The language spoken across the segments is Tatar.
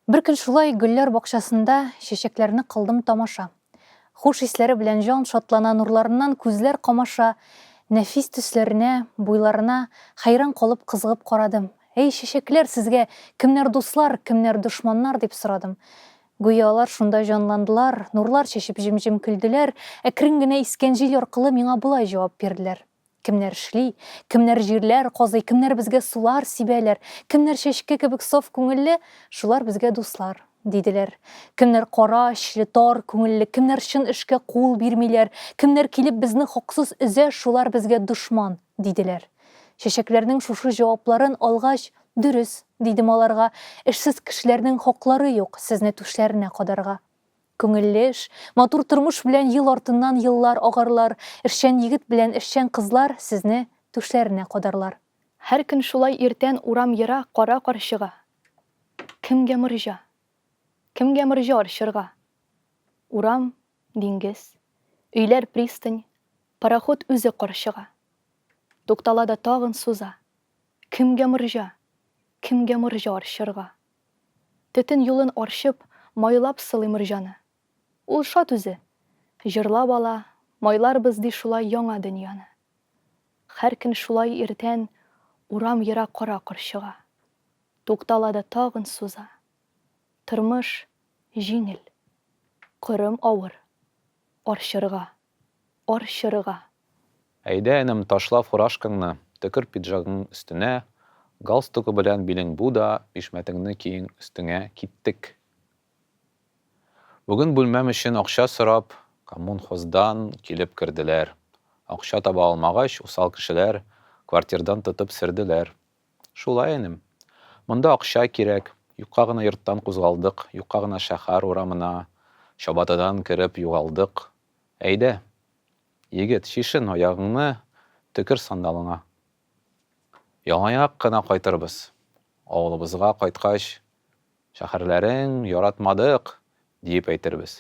Беркөн шулай гөлләр бакчасында Чәчәкләрне кылдым тамаша. Хуш исләре белән җан шатлана, Нурларыннан күзләр камаша. Нәфис төсләренә, буйларына Хәйран калып кызыгып карадым. Әй, чәчәкләр, сезгә кемнәр дуслар, кемнәр дошманнар, дип сорадым. Гүя алар шунда җанландылар, Нурлар чәчеп җем-җем көлделәр, Әкрен генә искән җил аркылы Миңа болай җавап бирделәр. Кемнәр эшли, кемнәр җирләр казый, кемнәр безгә сулар сибәләр, кемнәр чәчкә кебек саф күңелле, шулар безгә дуслар, диделәр. Кемнәр кара эчле, тар күңелле, кемнәр чын эшкә кул бирмиләр, кемнәр килеп безне хаксыз өзә, шулар безгә дошман, диделәр. Чәчәкләрнең шушы җавапларын алгач, дөрес, дидем аларга, эшсез кешеләрнең хаклары юк сезне түшләренә кадарга. Күңелле эш, матур тормыш белән ел артыннан еллар агарлар, эшчән егет белән эшчән кызлар сезне түшләренә кадарлар. Һәр көн шулай иртән урам ера кара карчыга. Кемгә морҗа? Кемгә морҗа арчырга? Урам, диңгез, өйләр пристань, пароход үзе карчыга. Туктала да тагын суза. Кемгә морҗа? Кемгә морҗа арчырга? Төтен юлын арчып, майлап сылый морҗаны. Ул шат үзе. Җырлап ала, майларбыз ди шулай яңа дөньяны. Һәр көн шулай иртән урам ера кара карчыга. Туктала да тагын суза. Тормыш җиңел. Корым авыр. Арчырга. Арчырга. Әйдә, энем, ташла фуражкаңны, төкер пиджагың өстенә, галстугы белән билең бу да, бишмәтеңне киең өстеңә, киттек! Бүген бүлмәм өчен акча сорап, коммунхоздан килеп керделәр. Акча таба алмагач, усал кешеләр квартирдан тотып сөрделәр. Шулай, энем. Монда акча кирәк. Юкка гына йорттан кузгалдык, юкка гына шәһәр урамына чабатадан кереп югалдык. Әйдә, егет, чишен аягыңны, төкер сандалыңа. Яланаяк кына кайтырбыз. Авылыбызга кайткач, шәһәрләрең яратмадык, диеп әйтербез.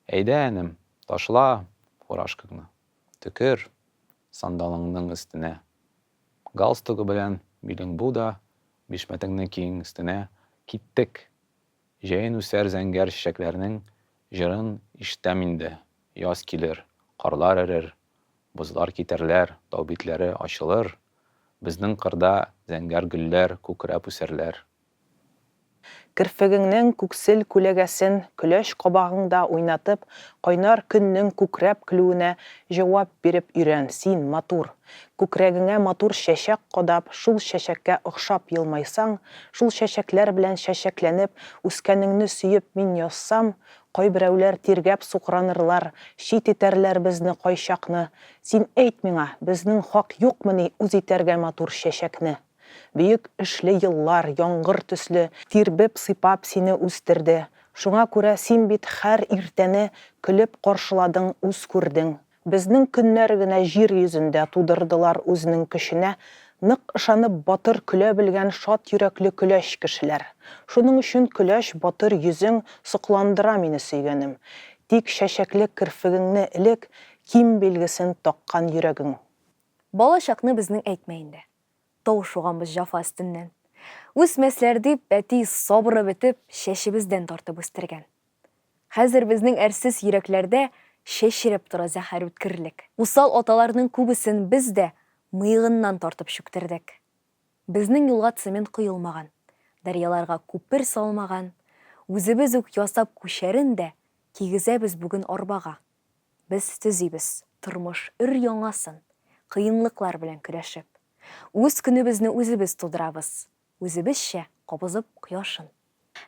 Әйдә, энем, ташла фуражкаңны, төкер сандалыңның өстенә. Галстугы белән билең бу да, бишмәтеңне киең өстенә, киттек! Җәен үсәр зәңгәр чәчәкләрнең җырын ишетәм инде, яз килер, карлар эрер, бозлар китәрләр, тау битләре ачылыр, безнең кырда зәңгәр гөлләр күкрәп үсәрләр. Керфегеңнең күксел күләгәсен көләч кабагыңда уйнатып, кайнар көннең күкрәп көлүенә җавап биреп өйрән, син, матур! Күкрәгеңә матур чәчәк кадап, шул чәчәккә охшап елмайсаң, шул чәчәкләр белән чәчәкләнеп үскәнеңне сөеп мин язсам, кайберәүләр тиргәп сукранырлар, чит итәрләр безне кайчакны. Син әйт миңа, безнең хак юкмыни үз итәргә матур чәчәкне? Бөек эшле еллар, яңгыр төсле, тирбеп-сыйпап сине үстерде. Шуңа күрә син бит хәр иртәне көлеп каршыладың, үз күрдең. Безнең көннәр генә җир йөзендә тудырдылар үзенең көченә нык ышанып батыр көлә белгән шат йөрәкле көләч кешеләр. Шуның өчен көләч батыр йөзең сокландыра мине сөйгәнем. Тик чәчәкле керфегеңне элек ким билгесен таккан йөрәгең. Бала чакны безнең әйтмә инде. Тау шуганбыз җафа өстеннән. Үсмәсләр дип, әти сабыры бетеп, чәчебездән тартып үстергән. Хәзер безнең әрсез йөрәкләрдә чәчрәп тора зәһәр үткерлек. Усал аталарның күбесен без дә мыегыннан тартып чүктердек. Безнең юлга цемент коелмаган, дәрьяларга күпер салмаган, үзебез үк ясап күчәрен дә кигезәбез бүген арбага. Без төзибез тормыш өр-яңасын, кыенлыклар белән көрәшеп. Үз көнебезне үзебез тудырабыз, үзебезчә кабызып кояшын.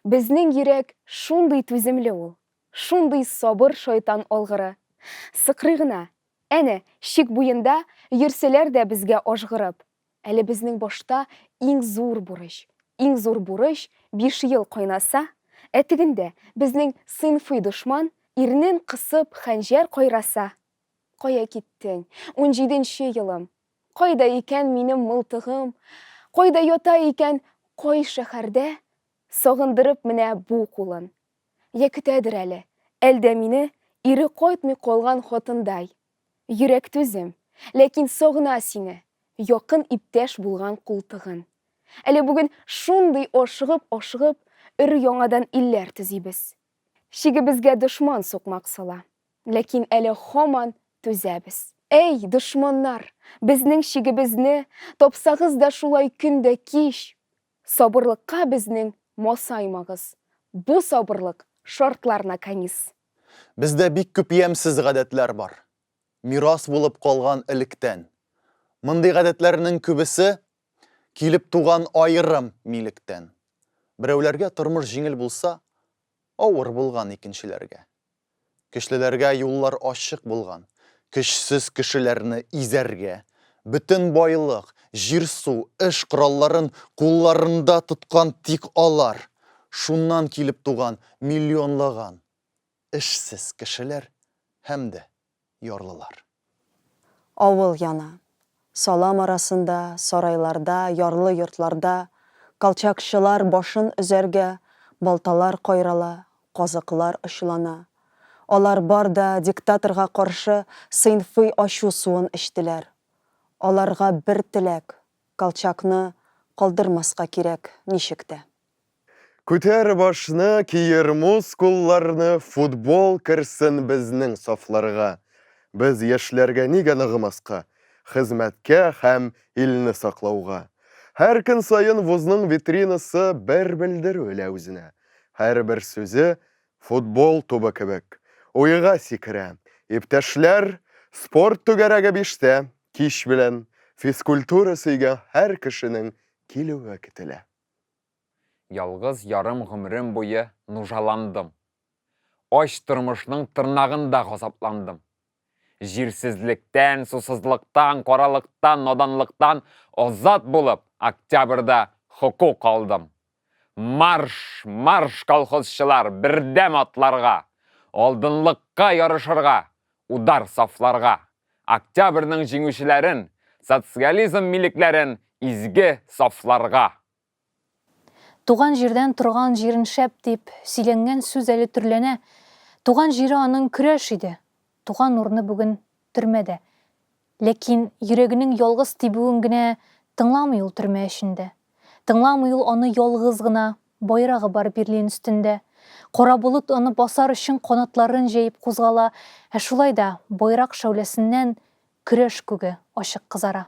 Безнең йөрәк шундый түземле ул, шундый сабыр шайтан алгыры. Сыкрый гына. Әнә, чик буенда йөрсәләр дә безгә ажгырып. Әле безнең башта иң зур бурыч. Иң зур бурыч, биш ел кайнаса, ә тегендә безнең сыйнфый дошман ирнен кысып хәнҗәр кайраса. Кая киттең, унҗиденче елым? Кайда икән минем мылтыгым? Кайда ята икән, кай шәһәрдә? Сагындырып менә бу кулын. Я көтәдер әле, әлдә мине ире кайтмый калган хатындай. Йөрәк түзем, ләкин сагына сине, якын иптәш булган култыгын. Әле бүген шундый ашыгып-ашыгып, өр-яңадан илләр төзибез. Чигебезгә дошман сукмак сала. Ләкин әле һаман түзәбез. Әй, дошманнар, безнең чигебезне Тапсагыз да шулай көн дә кич, Сабырлыкка безнең масаймагыз, Бу сабырлык шартлар наконис. Бездә бик күп ямьсез гадәтләр бар. Мирас булып калган электән. Мондый гадәтләрнең күбесе килеп туган аерым милектән. Берәүләргә тормыш җиңел булса, авыр булган икенчеләргә. Көчлеләргә юллар ачык булган, көчсез кешеләрне изәргә. Бөтен байлык, җир-су, эш коралларын кулларында тоткан тик алар. Шуннан килеп туган миллионлаган эшсез кешеләр һәм дә ярлылар. Авыл яна. Салам арасында, сарайларда, ярлы йортларда колчакчылар башын өзәргә балталар кайрала, казыклар очлана. Алар бар да диктаторга каршы сыйнфый ачу суын эчтеләр. Аларга бер теләк, Колчакны калдырмаска кирәк ничек тә. Күтәр башны, киер мускулларны, футбол керсен безнең сафларга. Без яшьләргә нигә ныгымаска, хезмәткә һәм илне саклауга. Һәр көн саен вузның витринасы бер белдерү элә үзенә. Һәрбер сүзе футбол тубы кебек уйга сикерә. Иптәшләр, спорт түгәрәге биштә, кич белән, физкультура сөйгән һәр кешенең килүе көтелә. Ялгыз ярым гомерем буе нужаландым. Ач тормышның тырнагында газапландым. Җирсезлектән, сусызлыктан, каралыктан, наданлыктан азат булып, октябрьдә хокук алдым. Марш, марш, колхозчылар, бердәм атларга! Алдынлыкка ярышырга, удар сафларга! Октябрьнең җиңүчеләрен, социализм милекләрен изге сафларга! Туган җирдән торган җирен шәп дип, сөйләнгән сүз әле төрләнә. Туган җире аның көрәш иде. Туган урыны бүген төрмәдә. Ләкин йөрәгенең ялгыз тибүен генә тыңламый ул төрмә эчендә. Тыңламый ул аны ялгыз гына, байрагы бар Берлин өстендә. Кара болыт аны басар өчен канатларын җәеп кузгала, ә шулай да байрак шәүләсеннән көрәш күге ачык кызара.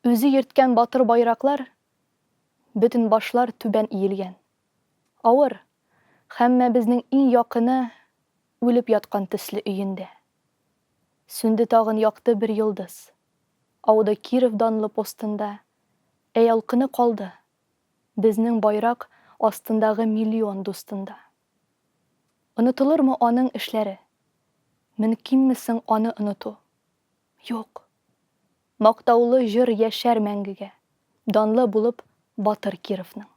Үзе йөрткән батыр байраклар, Бөтен башлар түбән иелгән. Авыр, һәммәбезнең иң якыны Үлеп яткан төсле өендә. Сүнде тагын якты бер йолдыз. Ауды Киров данлы постында, Ә ялкыны калды Безнең байрак астындагы миллион дустында. Онытылырмы аның эшләре? Мөнкинме соң аны оныту? Юк. Мактаулы җыр яшәр мәңгегә, Данлы булып батыр Кировның.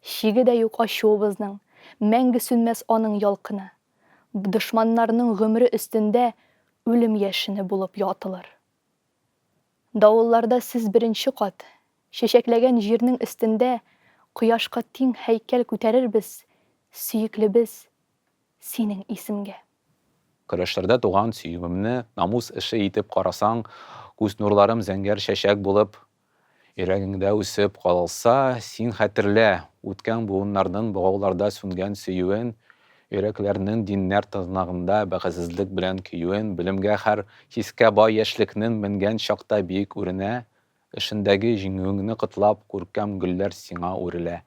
Чиге дә юк ачуыбызның, Мәңге сүнмәс аның ялкыны. Дошманнарның гомре өстендә Үлем яшене булып ятылыр. Давылларда сез беренче кат Чәчәкләгән җирнең өстендә Кояшка тиң һәйкәл күтәрербез, Сөеклебез, синең исемгә. Көрәшләрдә туган сөюемне намус эше итеп карасаң, күз нурларым зәңгәр чәчәк булып йөрәгеңдә үсеп калса, син хәтерлә, үткән буыннарның богауларда сүнгән сөюен, йөрәкләрнең диннәр тырнагында бәхетсезлек белән көюен, белемгә һәр хискә бай яшьлекнең менгән чакта биек үренә, эшендәге җиңүеңне котлап, күркәм гөлләр сиңа үрелә,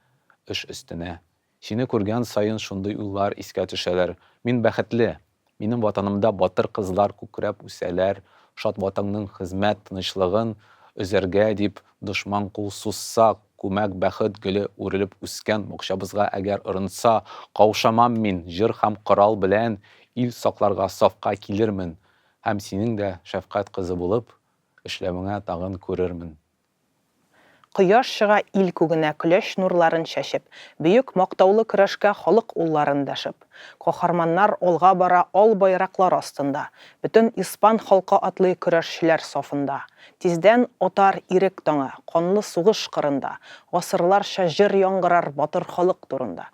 эш өстенә. Сине күргән саен шундый уйлар искә төшәләр. Мин бәхетле! Минем Ватанымда батыр кызлар күкрәп үсәләр, шат Ватанның хезмәт тынычлыгын өзәргә дип дошман кул сузса, күмәк бәхет гөле үрелеп үскән бакчабызга әгәр орынса, каушамам мин, җыр һәм корал белән ил сакларга сафка килермен һәм синең дә шәфкать кызы булып эшләвеңә тагын күрермен. Кояш чыга ил күгенә Көләч нурларын чәчеп, Бөек мактаулы көрәшкә Халык улларын дәшеп. Каһарманнар алга бара Ал байраклар астында. Бөтен испан халкы атлый Көрәшчеләр сафында. Тиздән атар ирек таңы Канлы сугыш кырында, Гасырларча җыр яңгырар Батыр халык турында.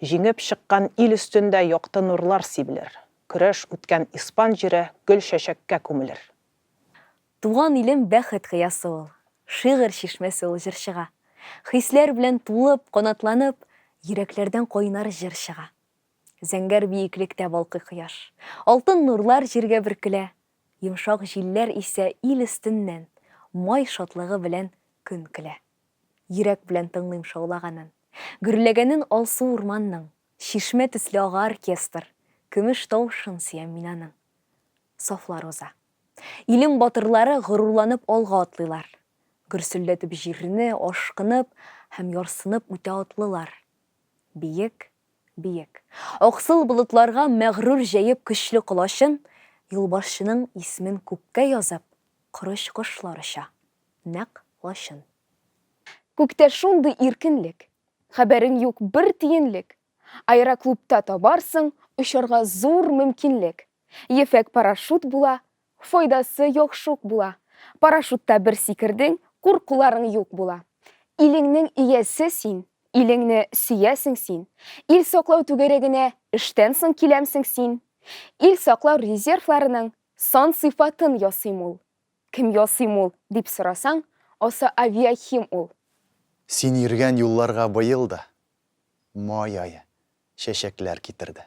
Җиңеп чыккан ил өстендә Якты нурлар сибелер. Көрәш үткән испан җире Гөл-чәчәккә күмелер. Туган илем бәхет кыясы ул. Шигырь чишмәсе ул җырчыга. Хисләр белән тулып, канатланып, Йөрәкләрдән кайнар җыр чыга. Зәңгәр биеклектә балкый кояш. Алтын нурлар җиргә бөркелә. Йомшак җилләр исә ил өстеннән, Май шатлыгы белән көн көлә. Йөрәк белән тыңлыйм шаулаганын. Гөрләгәнен алсу урманның. Чишмә төсле ага оркестр, Көмеш тавышын сөям мин аның. Сафлар уза. Илем батырлары горурланып алга атлыйлар. Гөрселдәтеп җирне, ашкынып һәм ярсынып үтә атлылар. Биек, биек. Аксыл болытларга мәгърур җәеп көчле колачын, юлбашчының исмен күккә язып, корыч кошлар оча. Нәкъ лачын. Күктә шундый иркенлек, Хәбәрең юк бер тиенлек. Аэроклубта табарсың очарга зур мөмкинлек. Ефәк парашют була, файдасы яхшы ук була. Парашютта бер сикердең, куркуларың юк була. Илеңнең иясе син, илеңне сөясең син. Ил саклау түгәрәгенә эштән соң киләмсең син? Ил саклау резервларының сан-сыйфатын ясыйм ул. Кем ясыйм ул, дип сорасаң, аса авиахим ул. Син йөргән юлларга быел да май ае чәчәкләр китерде.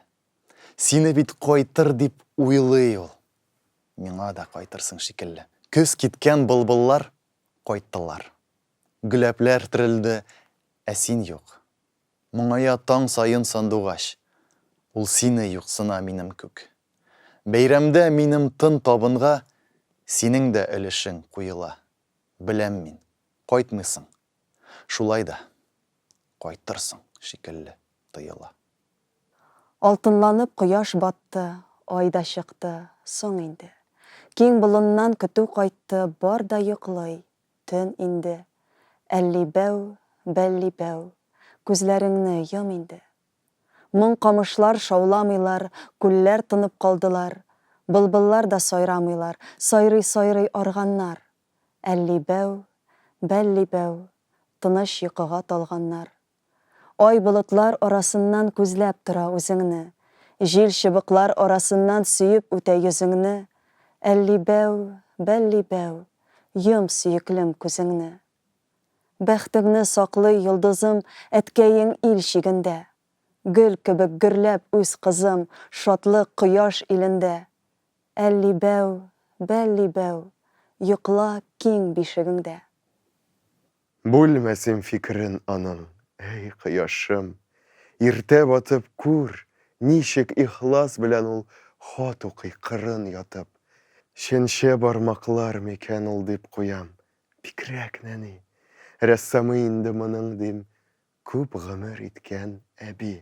Сине бит кайтыр дип уйлый ул. Миңа да кайтырсың шикелле. Көз киткән былбыллар кайттылар. Гөләпләр терелде, ә син юк. Моңая таң саен сандугач. Ул сине юксына минем күк. Бәйрәмдә минем тын табынга синең дә өлешең куела. Беләм мин, кайтмыйсың. Шулай да, кайтырсың шикелле тоела. Алтынланып кояш батты, ай да чыкты, соң инде. Киң болыннан көтү кайтты, бар да йоклый, төн инде. Әлли-бәү, бәлли-бәү, күзләреңне йом инде. Моң камышлар шауламыйлар, күлләр тынып калдылар. Былбыллар да сайрамыйлар, сайрый-сайрый арганнар. Әлли-бәү, бәлли-бәү, тыныч йокыга талганнар. Ай болытлар арасыннан күзләп тора үзеңне. Җил чыбыклар арасыннан сөеп үтә йөзеңне. Әлли-бәү, бәлли-бәү, йом, сөеклем, күзеңне. Бәхтеңне саклый йолдызым, әткәең ил чигендә. Гөл кебек гөрләп үс, кызым, шатлык, кояш илендә. Әлли-бәү, бәлли-бәү, йокла киң бишегеңдә. Бүлмә син фикерен аның, әй, кояшым. Иртә батып күр, ничек ихлас белән ул хат укый кырын ятып. Чәнчә бармаклар микән ул дип куям, бигрәк нәни. Рәссамы инде моның, дим, күп гомер иткән әби.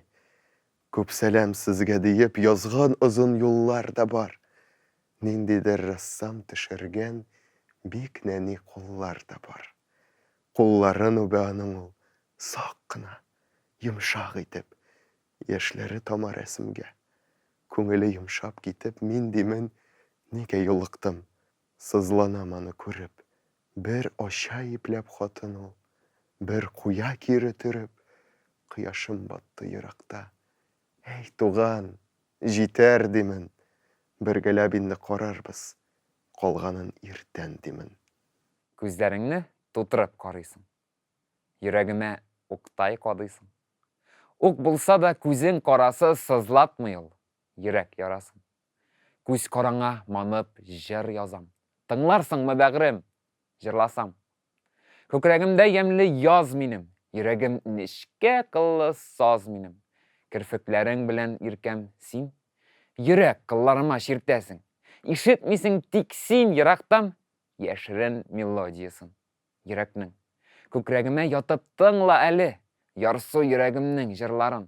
Күп сәлам сезгә диеп язган озын юллар да бар. Ниндидер рәссам төшергән бик нәни куллар да бар. Кулларын үбә аның ул сак кына, йомшак итеп. Яшьләре тама рәсемгә. Күңеле йомшап китеп, мин димен, нигә юлыктым? Сызланам аны күреп. Бер ача ипләп хатын ул, бер куя кире төреп. Кояшым батты еракта. Әй, туган, җитәр, димен. Бергәләп инде карарбыз, калганын иртән, димен. Күзләреңне тутырып карыйсың. Йөрәгемә уктай кадыйсың. Ук булса да күзең карасы сызлатмый ул йөрәк ярасын. Күз караңа манып җыр язам. Тыңларсыңмы, бәгърем, җырласам? Күкрәгемдә ямьле яз минем, Йөрәгем нечкә кыллы саз минем. Керфекләрең белән, иркәм, син Йөрәк кылларыма чиртәсең. Ишетмисең тик син ерактан Яшерен мелодиясын йөрәкнең. Күкрәгемә ятып тыңла әле Ярсу йөрәгемнең җырларын.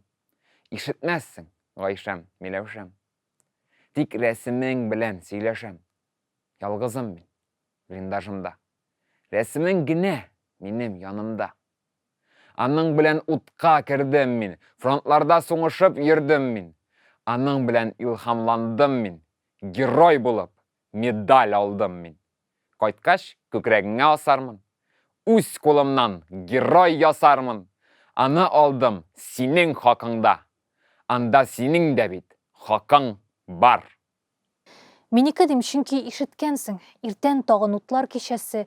Ишетмәссең, Гайшәм, Миләүшәм. Тик рәсемең белән сөйләшәм. Ялгызым мин, блиндажымда. Рәсемең генә минем янымда. Аның белән утка кердем мин, фронтларда сугышып йөрдем мин. Аның белән илһамландым мин, герой булып медаль алдым мин. Кайткач, күкрәгеңә асармын. Үз кулымнан герой ясармын. Аны алдым синең хакыңда. Анда синең дә бит хакың бар. Минеке дим, чөнки ишеткәнсең, иртән тагын утлар кичәсе.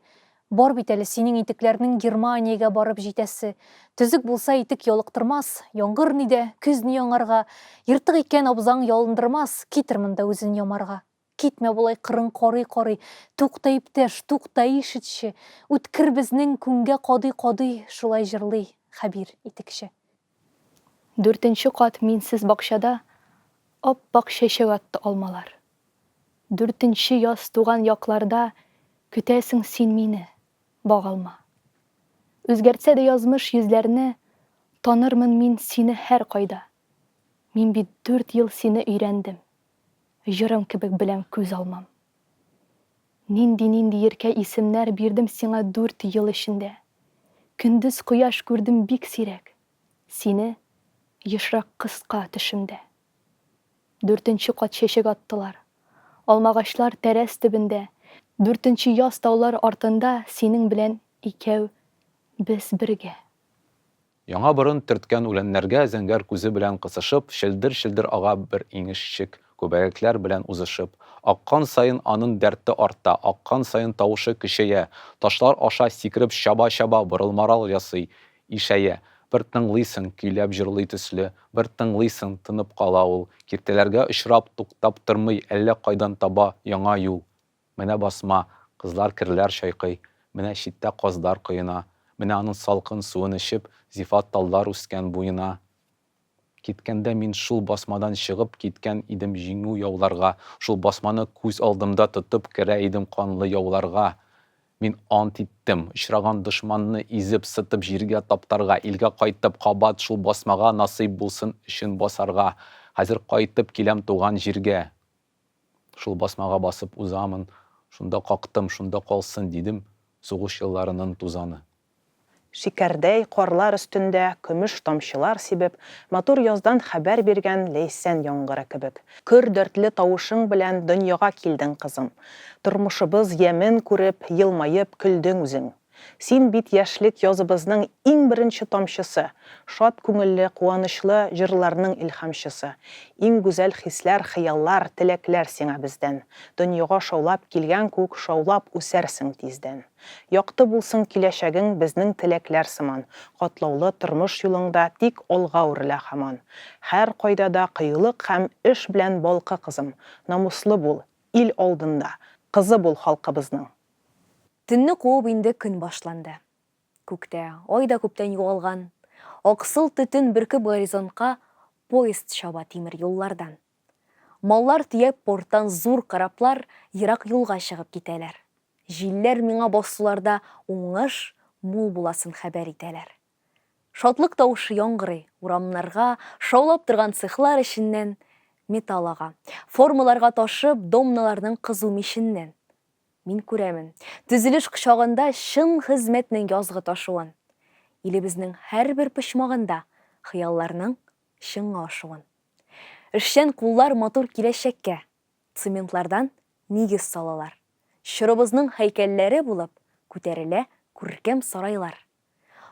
Бар бит әле синең итекләрнең Германиягә барып җитәсе. Төзек булса итек ялыктырмас, яңгыр ни дә, көз ни аңарга. Ертык икән абзаң ялындырмас, китер монда үзен ямарга. Китмә болай кырын карый-карый, тукта, иптәш, тукта, ишетче. Үткер безнең күнгә кадый-кадый, шулай җырлый Хәбир итекче. Дүртенче кат минсез бакчада Ап-ак чәчәк атты алмалар. Дүртенче яз туган якларда Көтәсең син мине, багалма. Үзгәртсә дә язмыш йөзләрне, Танырмын мин сине һәркайда. Мин бит дүрт ел сине өйрәндем, Җырым кебек беләм күз алмам. Нинди-нинди иркә исемнәр Бирдем сиңа дүрт ел эчендә. Көндез кояш күрдем бик сирәк, Сине ешрак кыска төшемдә. Дүртенче кат чәчәк аттылар. Алмагачлар тәрәз төбендә. Дүртенче яз таулар артында Синең белән икәү без бергә. Яңа борын төрткән үләннәргә зәңгәр күзе белән кысышып, челдер-челдер ага бер иңешчек, күбәләкләр белән узышып. Аккан саен анын дәрте арта, аккан саен тавышы көчәя, ташлар аша сикереп чаба-чаба борылмарал ясый, ишәя. Бер тыңлыйсың, көйләп җырлый төсле, бер тыңлыйсың, тынып кала ул, киртәләргә очрап, туктап тормый, әллә кайдан таба яңа юл. Менә басма, кызлар керләр чайкый, менә читтә казлар коена, менә аның салкын суын эчеп, зифа таллар үскән буена. Киткәндә мин шул басмадан чыгып киткән идем җиңү яуларга, шул басманы күз алдымда тотып керә идем канлы яуларга. Мин ант иттем, очраган дошманны изеп, сытып җиргә таптарга, илгә кайтып, кабат шул басмага насыйп булсын өчен басарга. Хәзер кайтып киләм туган җиргә. Шул басмага басып узамын, шунда кактым, шунда калсын, дидем, сугыш елларынын тузаны. Шикәрдәй карлар өстендә көмеш тамчылар сибеп, матур яздан хәбәр биргән ләйсән яңгыры кебек. Көр дәртле тавышың белән дөньяга килдең, кызым. Тормышыбыз ямен күреп, елмаеп көлдең үзең. Син бит яшьлек языбызның иң беренче тамчысы, шат күңелле, куанычлы җырларның илһамчысы. Иң гүзәл хисләр, хыяллар, теләкләр сиңа бездән. Дөньяга шаулап килгән күк, шаулап үсәрсең тиздән. Якты булсын киләчәгең безнең теләкләр сыман, катлаулы тормыш юлыңда тик алга үрелә һаман. Һәркайда да кыюлык һәм эш белән балкы, кызым. Намуслы бул, ил алдында, кызы бул халкыбызның. Төнне куып инде көн башланды. Күктә ай да күптән югалган. Аксыл төтен бөркеп горизонтка поезд чаба тимер юллардан. Маллар төяп порттан зур кораблар ерак юлга чыгып китәләр. Җилләр миңа басуларда уңыш мул буласын хәбәр итәләр. Шатлык тавышы яңгырый урамнарга, шаулап торган цехлар эченнән металл ага. Формаларга ташып, домналарның кызу миченнән. Мин күрәмен, төзелеш кочагында чын хезмәтнең язгы ташуын, илебезнең һәрбер почмагында хыялларның чынга ашуын. Эшчән куллар матур киләчәккә цементлардан нигез салалар. Чорыбызның һәйкәлләре булып күтәрелә күркәм сарайлар.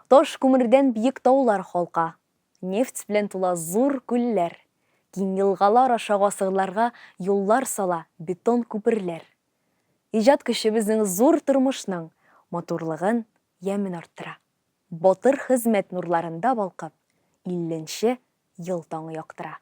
Таш күмердән биек таулар халка, нефть белән тула зур күлләр, киң елгалар аша гасырларга юллар сала бетон күперләр. Иҗат көче безнең зур тормышның матурлыгын, ямен арттыра. Батыр хезмәт нурларында балкып, илленче ел таңы яктыра.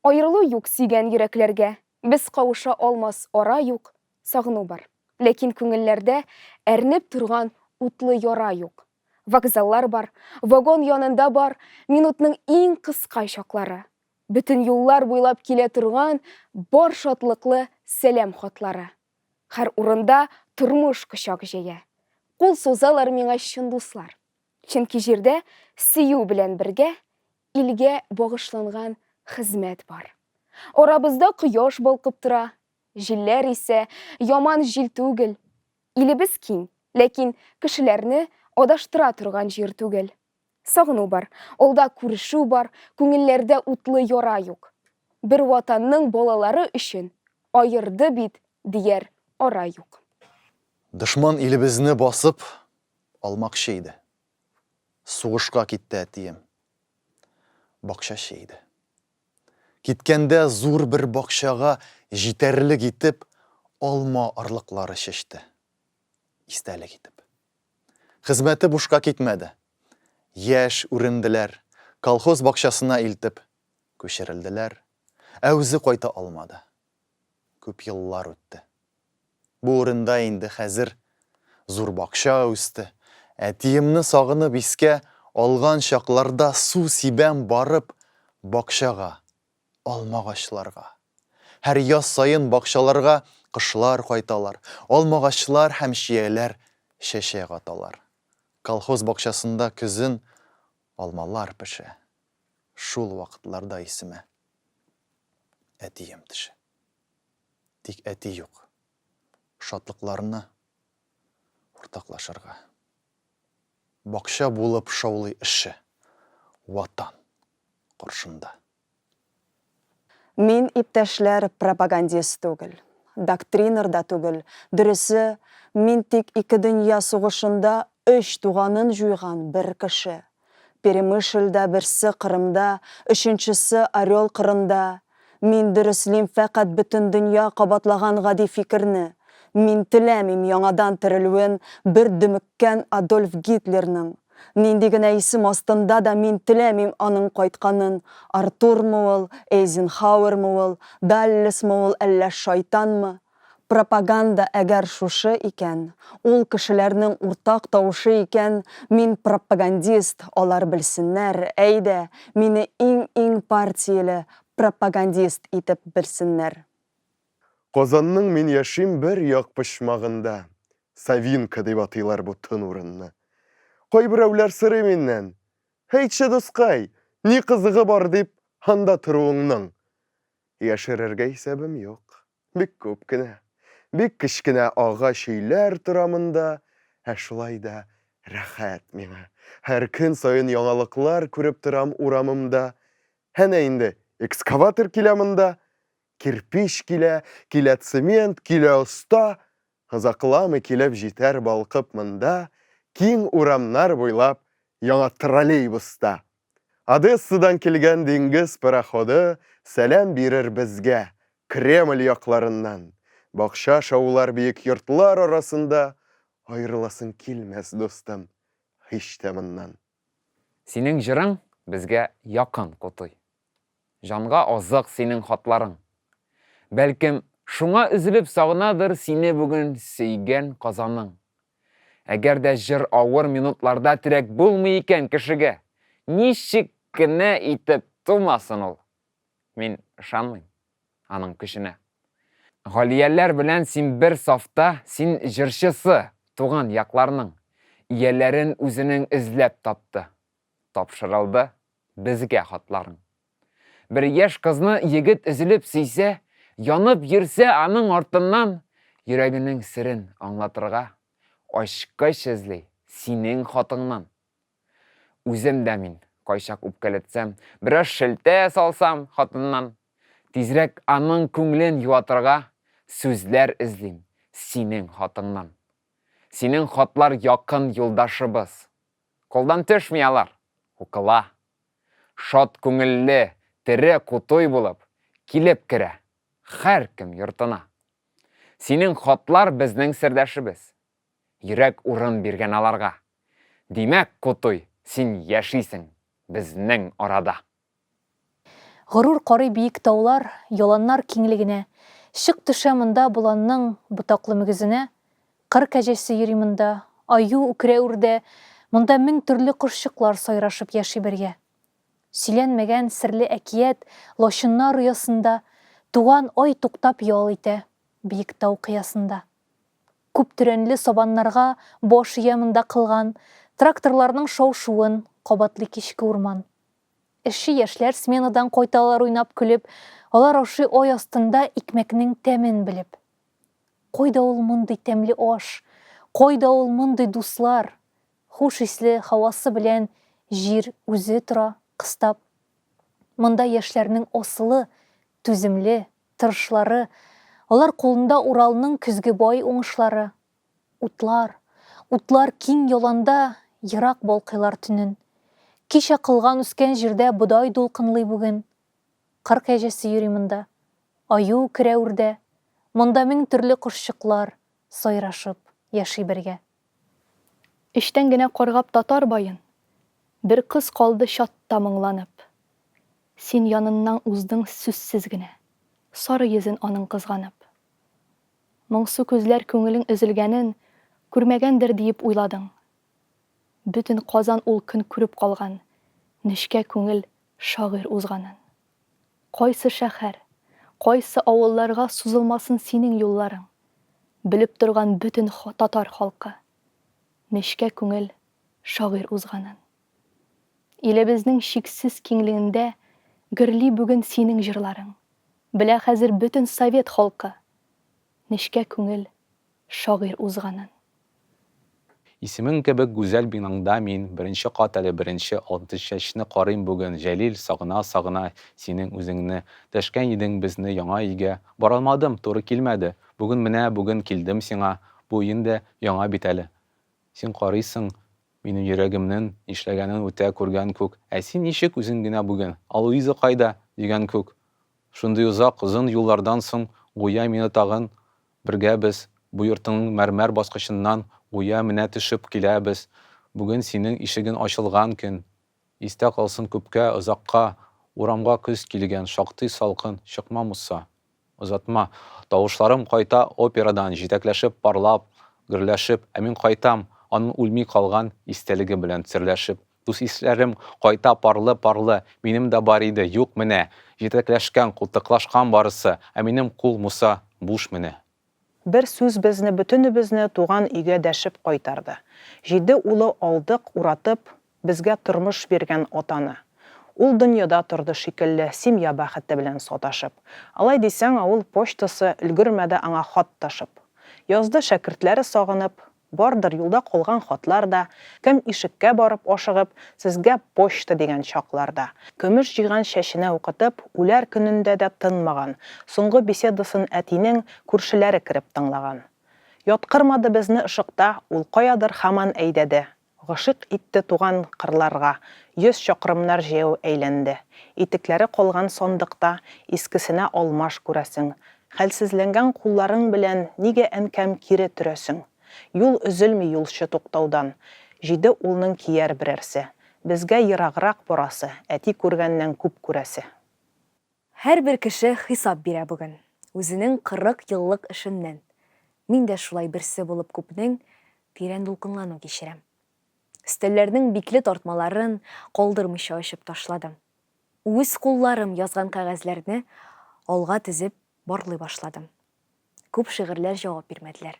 Аерылу юк сөйгән йөрәкләргә, Без кавыша алмас ара юк, Сагыну бар. Ләкин күңелләрдә әрнеп торган утлы яра юк. Вокзаллар бар, вагон янында бар минутның иң кыска чаклары. Бөтен юллар буйлап килә торган бар шатлыклы сәлам хатлары. Һәр урында тормыш кочак җәя. Кул сузалар миңа чын дуслар. Чөнки җирдә сөю белән бергә илгә багышланган хезмәт бар. Арабызда кояш балкып тора, Җилләр исә яман җил түгел. Илебез киң, ләкин кешеләрне адаштыра торган җир түгел. Сагыну бар, алда күрешү бар, күңелләрдә утлы яра юк. Бер Ватанның балалары өчен аерды бит, дияр ара юк. Дошман илебезне басып алмакчы иде. Сугышка китте әтием. Бакчачы иде. Киткәндә зур бер бакчага җитәрлек итеп алма орлыклары чәчте. Истәлек итеп. Хезмәте бушка китмәде. Яшь үренделәр, колхоз бакчасына илтеп күчерелделәр, ә үзе кайта алмады. Күп еллар үтте. Бу урында инде хәзер зур бакча үсте. Әтиемне сагынып искә алган чакларда су сибәм барып бакчага, алмагачларга. Һәр яз саен бакчаларга кошлар кайталар, алмагачлар һәм чияләр чәчәк аталар. Колхоз бакчасында көзен алмалар пешә. Шул вакытларда исемә әтием төшә. Тик әти юк. Шатлыкларны уртаклашырга. Бакча булып шаулый эше Ватан каршында. Мин, иптәшләр, пропагандист түгел, доктринер да түгел, дөресе, мин тик ике дөнья сугышында өч туганын җуйган бер кеше. Перемышльдә, берсе Кырымда, өченчесе Орел кырында. Мин дөреслим фәкать бөтен дөнья кабатлаган гади фикерне, мин теләмим яңадан терелүен бер дөмеккән Адольф Гитлерның. Нинди генә исем астында да мин теләмим аның кайтканын, Артурмы ул, Эйзенхауэрмы ул, Даллесмы ул, әллә шайтанмы? Пропаганда әгәр шушы икән, ул кешеләрнең уртак тавышы икән, мин пропагандист, алар белсеннәр, әйдә, мине иң-иң партияле пропагандист итеп белсеннәр. Казанның мин яшим бер як почмагында. Савинка дип атыйлар бу тын урынны. Кайберәүләр сорый миннән, Әйтче, дускай, ни кызыгы бар дип анда торуыңның? Яшерергә исәбем юк. Бик күп кенә, бик кечкенә агач өйләр тора монда, ә шулай да рәхәт миңа. Һәр көн саен яңалыклар күреп торам урамымда. Әнә инде экскаватор килә монда, Кирпич килә, килә цемент, килә оста, Озакламый килеп җитәр балкып монда, Киң урамнар буйлап яңа троллейбуста. Одессадан килгән диңгез пароходы Сәлам бирер безгә Кремль якларыннан. Бакча шаулар биек йортлар арасында, Аерыласың килмәс, дустым, һич тә моннан. Синең җырың безгә якын, Кутуй. Җанга азык синең хатларың. Бәлкем, шуңа өзелеп сагынадыр сине бүген сөйгән Казаның. Әгәр дә җыр авыр минутларда терәк булмый икән кешегә, ничек кенә итеп тумасын ул, мин ышанмыйм аның көченә. Галияләр белән син бер сафта, син җырчысы, туган якларның. Ияләрен үзенең эзләп тапты. Тапшырылды безгә хатларың. Бер яшь кызны егет өзелеп сөйсә, янып йөрсә аның артыннан, йөрәгенең серен аңлатырга ачкыч эзли синең хатыңнан. Үзем дә мин кайчак үпкәләтсәм, бераз шелтә салсам хатыннан, тизрәк аның күңелен юатырга сүзләр эзлим синең хатыңнан. Синең хатлар якын юлдашыбыз. Кулдан төшми алар, укыла. Шат күңелле, тере кутуй булып, килеп керә һәркем йортына. Синең хатлар безнең сердәшебез. Йөрәк урын биргән аларга. Димәк, Кутуй, син яшисең безнең арада. Горур карый биек таулар, яланнар киңлегенә. Чык төшә монда боланның ботаклы мөгезенә. Кыр кәҗәсе йөри монда, аю үкерә үрдә, монда мең төрле кошчыклар сайрашып яши бергә. Сөйләнмәгән серле әкият лачыннар оясында туган ай туктап ял итә биек тау кыясында. Күп төрәнле сабаннарга баш ия монда кылган тракторларның шау-шуын кабатлый кичке урман. Эшче яшьләр сменадан кайталар уйнап-көлеп, алар ашый ай астында икмәкнең тәмен белеп. Кайда ул мондый тәмле аш? Кайда ул мондый дуслар? Хуш исле һавасы белән җир үзе тора кыстап. Монда яшьләрнең асылы, түземле, тырышлары, алар кулында Уралның көзге бай уңышлары. Утлар, утлар киң яланда Ерак балкыйлар төнен. Кичә кылган үскән җирдә Бодай дулкынлый бүген. Кыр кәҗәсе йөри монда, Аю керә үрдә. Монда мең төрле кошчыклар Сайрашып яши бергә. Эчтән генә каргап татар баен, Бер кыз калды чатта моңланып. Син яныннаң уздың сүзсез генә, Сары йөзен аның кызганып. Моңсу күзләр күңелең өзелгәнен Күрмәгәндер диеп уйладың. Бөтен Казан ул көн күреп калган Нечкә күңел шагыйрь узганын. Кайсы шәһәр, кайсы авылларга Сузылмасын синең юлларың, Белеп торган бөтен татар халкы Нечкә күңел шагыйрь узганын. Илебезнең чиксез киңлегендә Гөрли бүген синең җырларың. Белә хәзер бөтен совет халкы Нечкә күңел шагыйрь узганын. Исемең кебек гүзәл бинаңда мин беренче кат әле беренче Алтынчәчне карыйм бүген, Җәлил, сагына-сагына синең үзеңне. Дәшкән идең безне яңа өйгә, Баралмадым, туры килмәде. Бүген менә бүген килдем сиңа, Бу өең дә яңа бит әле. Син карыйсың, минем йөрәгемнең нишләгәнен үтә күргән күк. Ә син ничек үзең генә бүген? Ә Луиза кайда? дигән күк. Шундый озак, озын юллардан соң гүя мине тагын бергә без, бу йортыңның мәрмәр баскычыннан гүя менә төшеп киләбез. Бүген синең ишегең ачылган көн. Истә калсын күпкә, озакка. Урамга көз килгән, шактый салкын, чыкма, Муса. Озатма. Тавышларым кайта операдан, җитәкләшеп, парлап, гөрләшеп, ә мин кайтам, аның үлми калган истәлеге белән серләшеп. Дус-исләрем кайта парлы-парлы, минем дә бар иде, юк менә. Җитәкләшкән, култыклашкан барысы, ә минем кул, Муса, буш менә. Бер сүз безне бөтенебезне туган өйгә дәшеп кайтарды. Җиде улы алдык уратып, безгә тормыш биргән атаны. Ул дөньяда торды шикелле, семья бәхете белән саташып. Алай дисәң, авыл почтасы өлгермәде аңа хат ташып. Язды шәкертләре сагынып, Бардыр юлда калган хатлар да, Кем ишеккә барып ашыгып, Сезгә почта дигән чакларда. Көмеш җыйган чәченә укытып, Үләр көнендә дә тынмаган. Соңгы беседасын әтинең Күршеләре кереп тыңлаган. Яткырмады безне ышыкта, Ул каядыр һаман әйдәде. Гашыйк итте туган кырларга, 100 чакрымнар җәяү әйләнде. Итекләре калган сандыкта, Искесенә алмаш, күрәсең. Хәлсезләнгән кулларың белән Нигә, әнкәм, кире төрәсең? Юл өзелми юлчы туктаудан, Җиде улның кияр берәрсе. Безгә ераграк барасы, Әти күргәннән күп күрәсе. Һәрбер кеше хисап бирә бүген. Үзенең 40 еллык эшеннән. Мин дә шулай берсе булып күпнең тирән дулкынлану кичерәм. Өстәлләрнең бикле тартмаларын калдырмыйча ачып ташладым. Үз кулларым язган кәгазьләрне алга тезеп барлый башладым. Күп шигырьләр җавап бирмәделәр,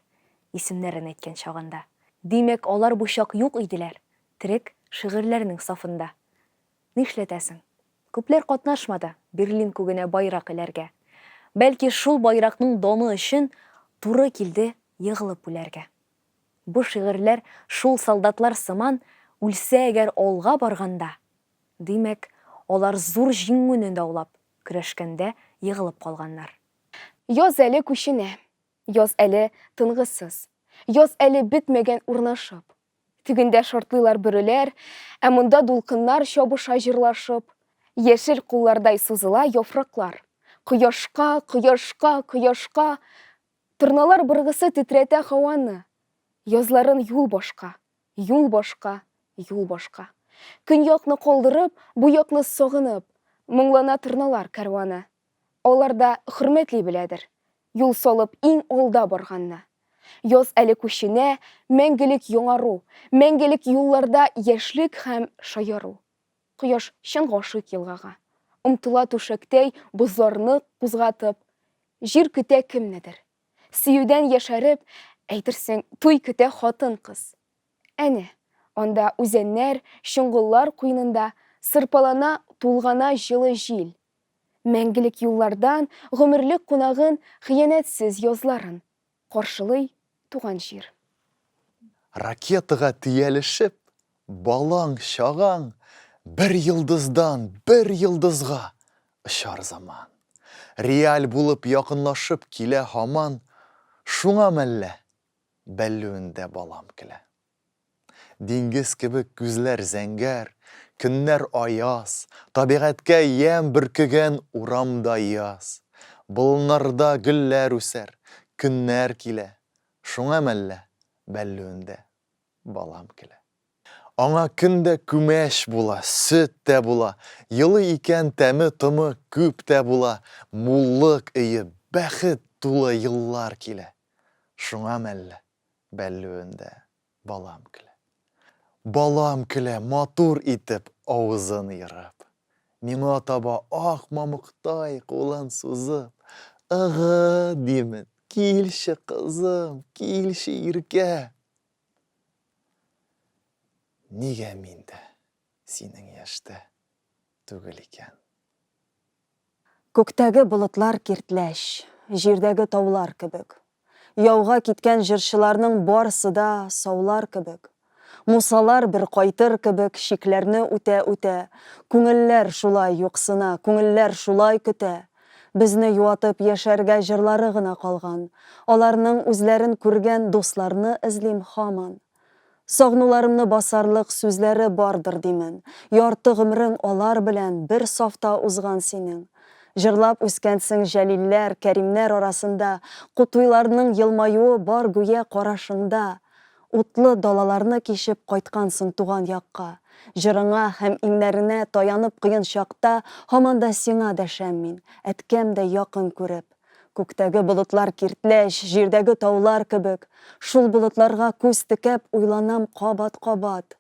исемнәрен әйткән чагында. Димәк, алар бу чак юк иделәр, терек шигырьләрнең сафында. Нишләтәсең? Күпләр катнашмады Берлин күгенә байрак эләргә. Бәлки шул байракның даны өчен Туры килде егылып үләргә. Бу шигырьләр шул солдатлар сыман Үлсә әгәр алга барганда, Димәк, алар зур җиңүне даулап, Көрәшкәндә егылып калганнар. Яз әле күченә, яз әле тынгысыз, Яз әле бетмәгән урнашып. Тегендә шартлыйлар бөреләр, ә монда дулкыннар чабыша җырлашып. Яшел куллардай сузыла яфраклар. Кояшка, кояшка, кояшка. Торналар быргысы тетрәтә һаваны. Язларын юл башка, юл башка, юл башка. Көньякны калдырып, бу якны сагынып, моңлана торналар кәрваны. Алар да хөрмәтли беләдер, юл салып иң алда барганны. Яз әле күченә, мәңгелек яңару, мәңгелек юлларда яшьлек һәм шаяру. Кояш чын гашыйк елгага. Омтыла түшәктәй бозларны кузгатып. Җир көтә кемнедер. Сөюдән яшәреп, әйтерсең, туй көтә хатын-кыз. Әнә, анда үзәннәр, чоңгыллар куенында сырпалана, тулгана җылы җил. Мәңгелек юллардан гомерлек кунагын хыянәтсез язларын каршылый туган җир. Ракетага төялешеп, балаң-чагаң бер йолдыздан бер йолдызга очар заман. Реаль булып якынлашып килә һаман, шуңа мәллә, бәллүендә балам көлә. Диңгез кебек күзләр зәңгәр, көннәр аяз, Табигатькә ямь бөркегән урамда яз. Болыннарда гөлләр үсәр, көннәр килә, Шуңа мәллә, бәллүендә. Балам көлә. Аңа көн дә күмәч була, сөт тә була, Елый икән тәме-томы күп тә була, Муллык өе, бәхет тулы еллар килә. Шуңа мәллә, бәллүендә балам көлә. Балам көлә, матур итеп авызын ерып. Миңа таба ак мамыктай кулын сузып, Ыгы, димен, килче, кызым, килче, иркә. Нигә мин дә синең яшьтә түгел икән? Күктәге болытлар киртләч, җирдәге таулар кебек. Яуга киткән җырчыларның барсы да саулар кебек. Мусалар бер кайтыр кебек чикләрне үтә-үтә. Күңелләр шулай юксына, күңелләр шулай көтә. Безне юатып яшәргә җырлары гына калган. Аларның үзләрен күргән дусларны эзлим һаман. Сагнуларымны басарлык сүзләре бардыр димен. Ярты гомерең алар белән бер сафта узган синең. Җырлап үскәнсең Җәлилләр, Кәримнәр арасында, Кутуйларның елмаюы бар гүя карашыңда. Утлы далаларны кичеп кайткансың туган якка. Җырыңа һәм иңнәренә таянып кыен чакта һаман да сиңа дәшәм мин, әткәм дә якын күреп. Күктәге болытлар киртләч, җирдәге таулар кебек. Шул болытларга күз текәп уйланам кабат-кабат.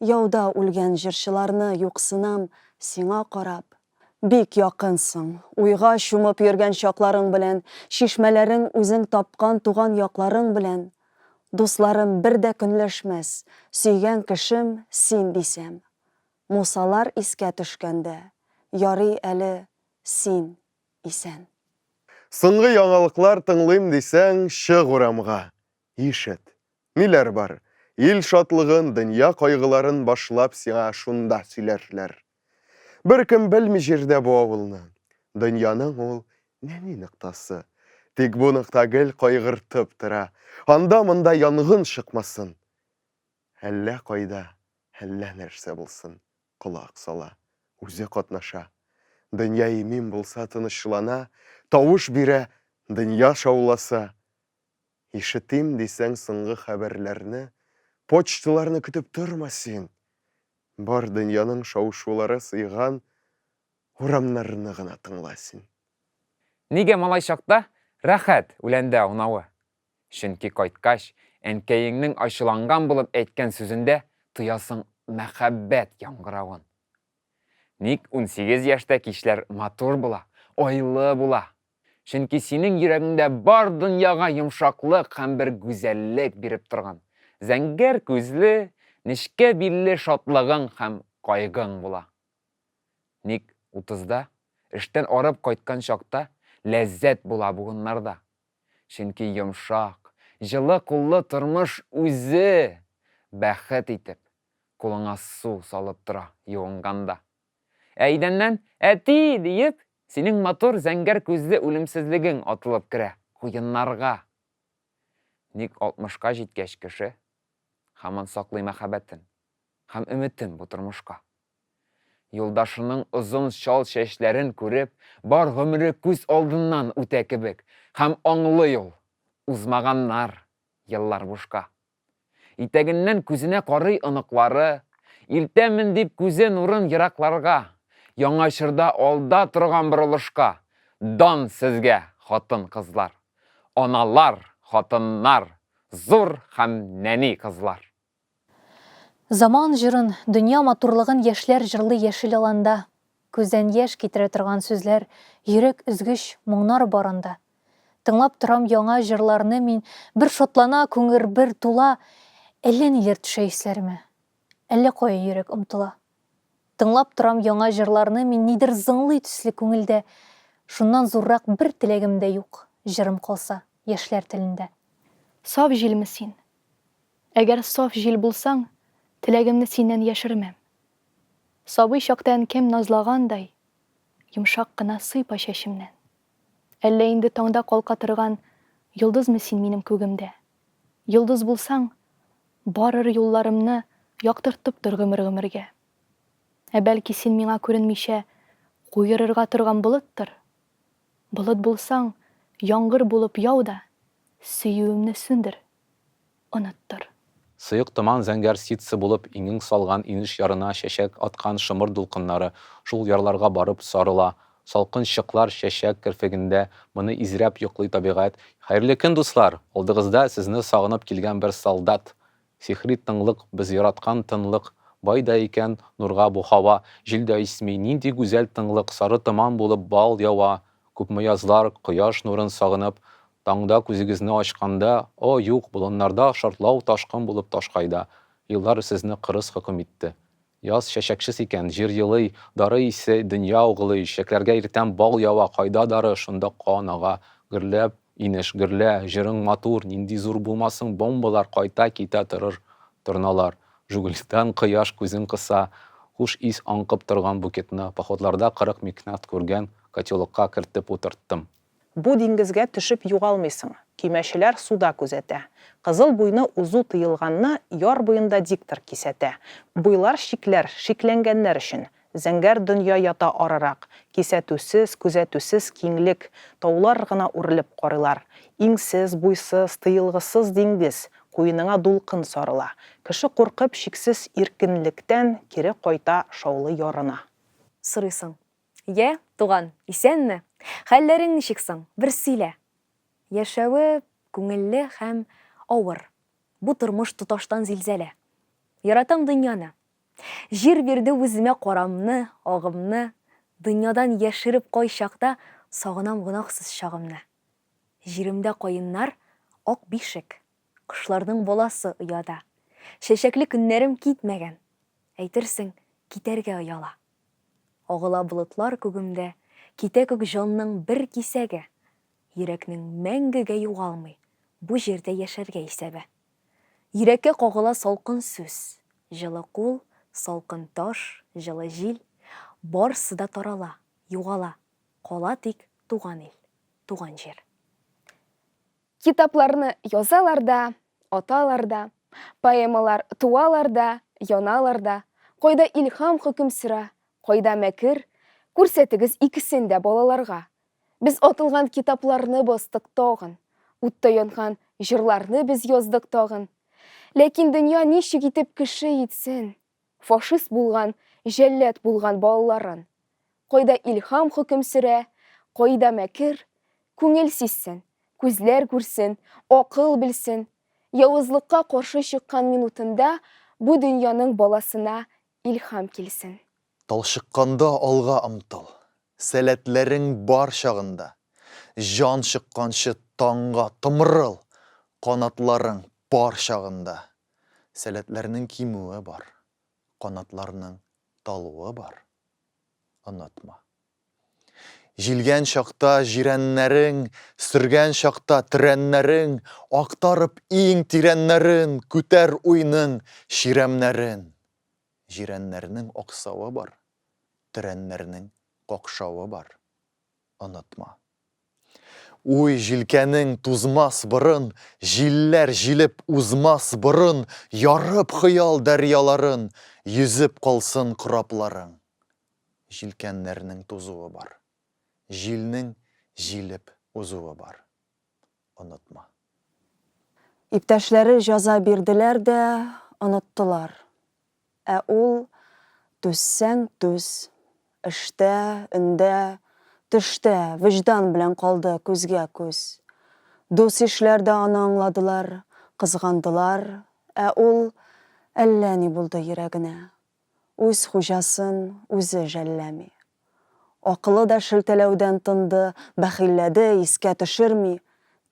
Яуда үлгән җырчыларны юксынам сиңа карап. Бик якынсың, уйга чумып йөргән чакларың белән, чишмәләрең үзең тапкан туган якларың белән. Дусларым бер дә көнләшмәс, сөйгән кешем син дисәм. Мусалар искә төшкәндә, ярый әле син исән. Соңгы яңалыклар тыңлыйм дисәң, чык урамга, ишет. Ниләр бар? Ил шатлыгын, дөнья кайгыларын башлап сиңа шунда сөйләрләр. Беркем белми җирдә бу авылны. Дөньяның ул нәни ноктасы. Тик бу нокта гел кайгыртып тора. Анда-монда янгын чыкмасын. Әллә кайда, әллә нәрсә булсын, колак сала, үзе катнаша. Дөнья имин булса тынычлана, тавыш бирә, дөнья шауласа, Ишетим дисәң соңгы хәбәрләрне, Почталарны көтеп торма син. Бар дөньяның шау-шулары сыйган Урамнарны гына тыңла син. Нигә малай чакта рәхәт үләндә аунавы? Чөнки кайткач, әнкәеңнең ачуланган булып әйткән сүзендә тоясың мәхәббәт яңгыравын. Ник 18 яшьтә кичләр матур була, айлы була? Чөнки синең йөрәгеңдә бар дөньяга йомшаклык һәм бер гүзәллек биреп торган, зәңгәр күзле, нечкә билле шатлыгың һәм кайгың була. Ник утызда, эштән арып кайткан чакта ләззәт була буыннарда? Чөнки йомшак, җылы куллы тормыш үзе бәхет итеп, кулыңа су салып тора юынганда. Ә идәннән Әти! диеп, синең матур зәңгәр күзле үлемсезлегең атылып керә куеннарга. Ник алтмышка җиткәч кеше һаман саклый мәхәббәтен һәм өметен бу тормышка? Юлдашының озын чал чәчләрен күреп, бар гомере күз алдыннан үтә кебек, һәм аңлый ул, узмаганнар еллар бушка. Итәгеннән күзенә карый оныклары, Илтәмен дип күзе нурын еракларга, Яңа чорда алда торган борылышка, Дан сезгә, хатын-кызлар! Аналар, хатыннар, зур һәм нәни кызлар! Заман җырын, дөнья матурлыгын яшьләр җырлый яшел аланда. Күздән яшь китерә торган сүзләр, йөрәк өзгеч моңнар бар анда. Тыңлап торам яңа җырларны мин, бер шатлана күңер, бер тула, әллә ниләр төшә исләремә, әллә кая йөрәк омтыла. Тыңлап торам яңа җырларны мин, нидер зыңлый төсле күңелдә, шуннан зуррак бер теләгем дә юк, җырым калса яшьләр телендә. Саф җилме син? Әгәр саф җил булсаң, теләгемне синнән яшермәм. Сабый чакта әнкәм назлагандай, Йомшак кына сыйпа чәчемнән. Әллә инде таңда калка торган Йолдызмы син минем күгемдә? Йолдыз булсаң, барыр юлларымны Яктыртып тор гомер-гомергә. Ә бәлки син миңа күренмичә Куерырга торган болыттыр? Болыт булсаң, яңгыр булып яу да, Сөюемне сүндер, оныттыр. Сыек томан зәңгәр ситсы булып иңең салган инеш ярына чәчәк аткан шомырт дулкыннары шул ярларга барып сарыла. Салкын чыклар чәчәк керфегендә, моны изрәп йоклый табигать. Хәерле көн, дуслар! Алдыгызда сезне сагынып килгән бер солдат. Сихри тынлык, без яраткан тынлык. Бай да икән нурга бу һава, җил дә исми, нинди гүзәл тынлык, сары томан булып бал ява. Күпме язлар, кояш нурын сагынып, таңда күзегезне ачканда, о, юк, болыннарда шартлау ташкын булып ташкайда. Еллар сезне кырыс хөкем итте. Яз чәчәксез икән, җир елый, дары исе дөнья угылый, чәчәкләргә иртән бал ява, кайда дары, шунда кан ага. Гөрләп, инеш, гөрлә, җырың матур, нинди зур булмасын бомбалар, кайта-китә торыр торналар. Жигулидан кояш күзен кыса, хуш ис аңкып торган букетны походларда 40 микнат күргән котелокка кертеп утырттым. Бу диңгезгә төшеп югалмыйсың, көймәчеләр суда күзәтә. Кызыл буйны узу тыелганны яр буенда диктор кисәтә. Буйлар чикләр, шикләнгәннәр өчен. Зәңгәр дөнья ята арырак. Кисәтүсез, күзәтүсез киңлек. Таулар гына үрелеп карыйлар. Иңсез, буйсыз, тыелгысыз диңгез. Куеныңа дулкын сарыла. Кеше куркып, чиксез иркенлектән кире кайта шаулы ярына. Сорыйсың. Йә, туган, исәнме? Хәлләрең ничек соң, бер сөйлә. Яшәве күңелле һәм авыр. Бу тормыш тоташтан зилзәлә. Яратам дөньяны. Җир бирде үземә карамны, агымны. Дөньядан яшереп кайчакта сагынам гөнаһсыз чагымны. Җиремдә каеннар, ак бишек. Кошларның баласы ояда. Чәчәкле көннәрем китмәгән. Әйтерсең, китәргә ояла. Агыла болытлар күгемдә, Китә күк җанның бер кисәге. Йөрәкнең мәңгегә югалмый Бу җирдә яшәргә исәбе. Йөрәккә кагыла салкын сүз, Җылы кул, салкын таш, җылы җил, Барсы да тарала, югала, Кала тик туган ил, туган җир. Китапларны язалар да, аталар да, поэмалар туалар да, яналар да, кайда илһам хөкем сөрә, кайда мәкер, күрсәтегез икесен дә балаларга. Без атылган китапларны бастык тагын, утта янган җырларны без яздык тагын. Ләкин дөнья ничек итеп кеше итсен, фашист булган, җәллад булган балаларын? Кайда илһам хөкем сөрә, кайда мәкер, күңел сизсен, күзләр күрсен, акыл белсен, явызлыкка каршы чыккан минутында бу дөньяның баласына илһам килсен. Талчыкканда алга омтыл, сәләтләрең бар чагында, җан чыкканчы таңга томырыл, канатларың пар чагында. Сәләтләрнең кимүе бар, канатларның талуы бар. Онытма. Җилгән чакта җирәннәрең, сөргән чакта төрәннәрең, актарып иң тирәннәрен, күтәр уйның чирәмнәрен. Җирәннәрнең аксавы бар, төрәннәрнең какшавы бар. Онытма. Уй җилкәнең тузмас борын, җилләр җилеп узмас борын, ярып хыял дәрьяларын, йөзеп калсын корабларың. Җилкәннәрнең тузуы бар. Җилнең җилеп узуы бар. Онытма. Иптәшләре җаза бирделәр дә, оныттылар. Ә ул, түзсәң түз, эштә, өндә, төштә, вөҗдан белән калды күзгә-күз. Дус-ишләр дә аны аңладылар, кызгандылар, ә ул, әллә ни булды йөрәгенә. Үз хуҗасын үзе жәлләми. Акылы да шелтәләүдән тынды, бәхилләде, искә төшерми.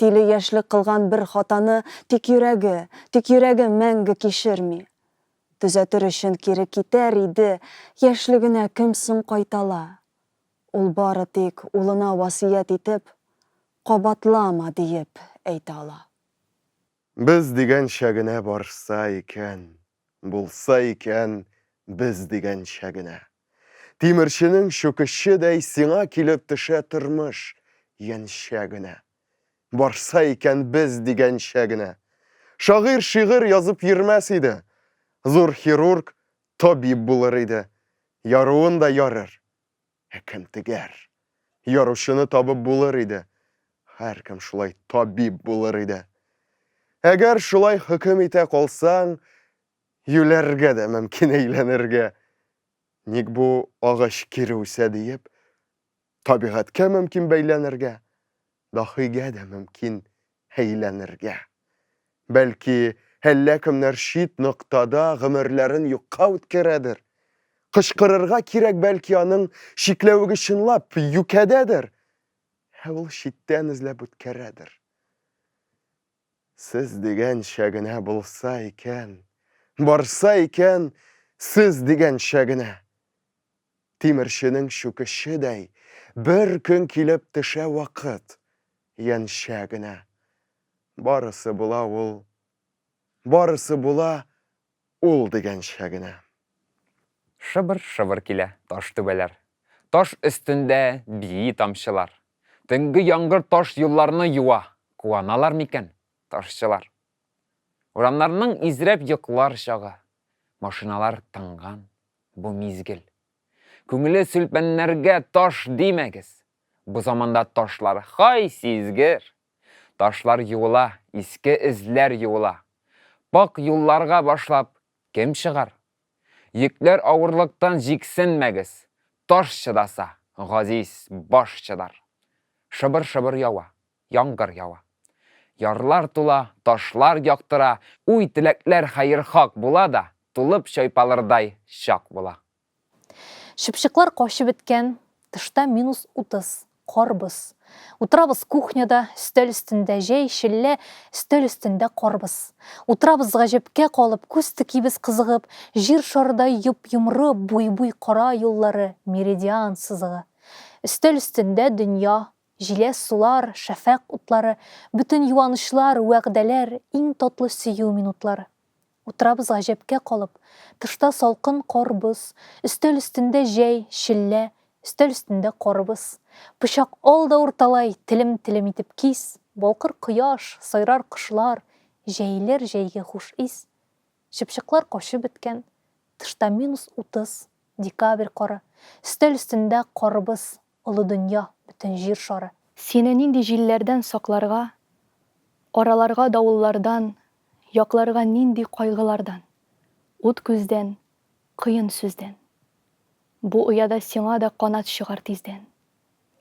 Тиле яшьлек кылган бер хатаны тик йөрәге, тик йөрәге мәңге кичерми. Төзәтер өчен кире китәр иде, яшьлегенә кем соң кайтала? Ул бары тик улына васыять итеп, кабатлама, диеп әйтә ала. Без дигәнчә генә барса икән, Булса икән без дигәнчә генә. Тимерченең чүкечедәй сиңа килеп төшә тормыш яньчә генә. Барса икән без дигәнчә генә. Шагыйрь шигырь язып йөрмәс иде. Зур хирург табиб булыр иде. Яруын да ярыр. Ә кем тегәр? Яручыны табып булыр иде. Һәркем шулай табиб булыр иде. Әгәр шулай хөкем итә калсаң, юләргә дә мөмкин әйләнергә. Ник бу агач кире үсә диеп, табигатькә мөмкин бәйләнергә, даһигә дә мөмкин әйләнергә. Бәлки, әллә кемнәр чит ноктада гомерләрен юкка үткәрәдер. Кычкырырга кирәк, бәлки, аның чикләвеге чынлап юкәдәдер. Ә ул читтән эзләп үткәрәдер. Сез дигәнчә генә булса икән, барса икән, сез дигәнчә генә. Тимерченең чүкечедәй бер көн килеп төшә вакыт, яньчә генә. Барысы була ул, барысы була ул дигәнчә генә. Шыбыр-шыбыр килә таш түбәләр. Таш өстендә бии тамчылар. Төнге яңгыр таш юлларны юа, Куаналар микән ташчылар? Урамнарның изрәп йоклар чагы. Машиналар тынган бу мизгел. Күңеле сүлпәннәргә таш димәгез. Бу заманда ташлар һай сизгер! Ташлар юыла, иске эзләр юыла. Пакь юлларга башлап кем чыгар? Йөкләр авырлыктан җиксенмәгез, Таш чыдаса, газиз баш чыдар. Шыбыр-шыбыр ява, яңгыр ява. Ярлар тула, ташлар яктыра, Уй-теләкләр хәерхак була да, Тулып чайпалырдай чак була. Чыпчыклар качып беткән, тышта минус 30, кар-боз. Утырабыз кухняда, өстәл өстендә җәй, челлә, өстәл өстендә карбыз. Утырабыз гаҗәпкә калып, күз текибез кызыгып, җир шарыдай йоп-йомры, буй-буй кара юллары, меридиан сызыгы. Өстәл өстендә дөнья, җиләс сулар, шәфәкъ утлары, бөтен юанычлар, вәгъдәләр, иң татлы сөю минутлары. Утырабыз гаҗәпкә калып. Тышта салкын кар-боз. Өстәл өстендә җәй, челлә, өстәл өстендә карбыз. Пычак ал да урталай, телем-телем итеп кис. Балкыр кояш, сайрар кошлар, җәелер җәйге хуш ис. Чыпчыклар качып беткән. Тышта минус 30, декабрь кары. Өстәл өстендә карбыз, Олы дөнья, бөтен җир шары. Сине нинди җилләрдән сакларга, Араларга давыллардан, Якларга нинди кайгылардан, Ут күздән, кыен сүздән. Бу ояда сиңа да канат чыгар тиздән.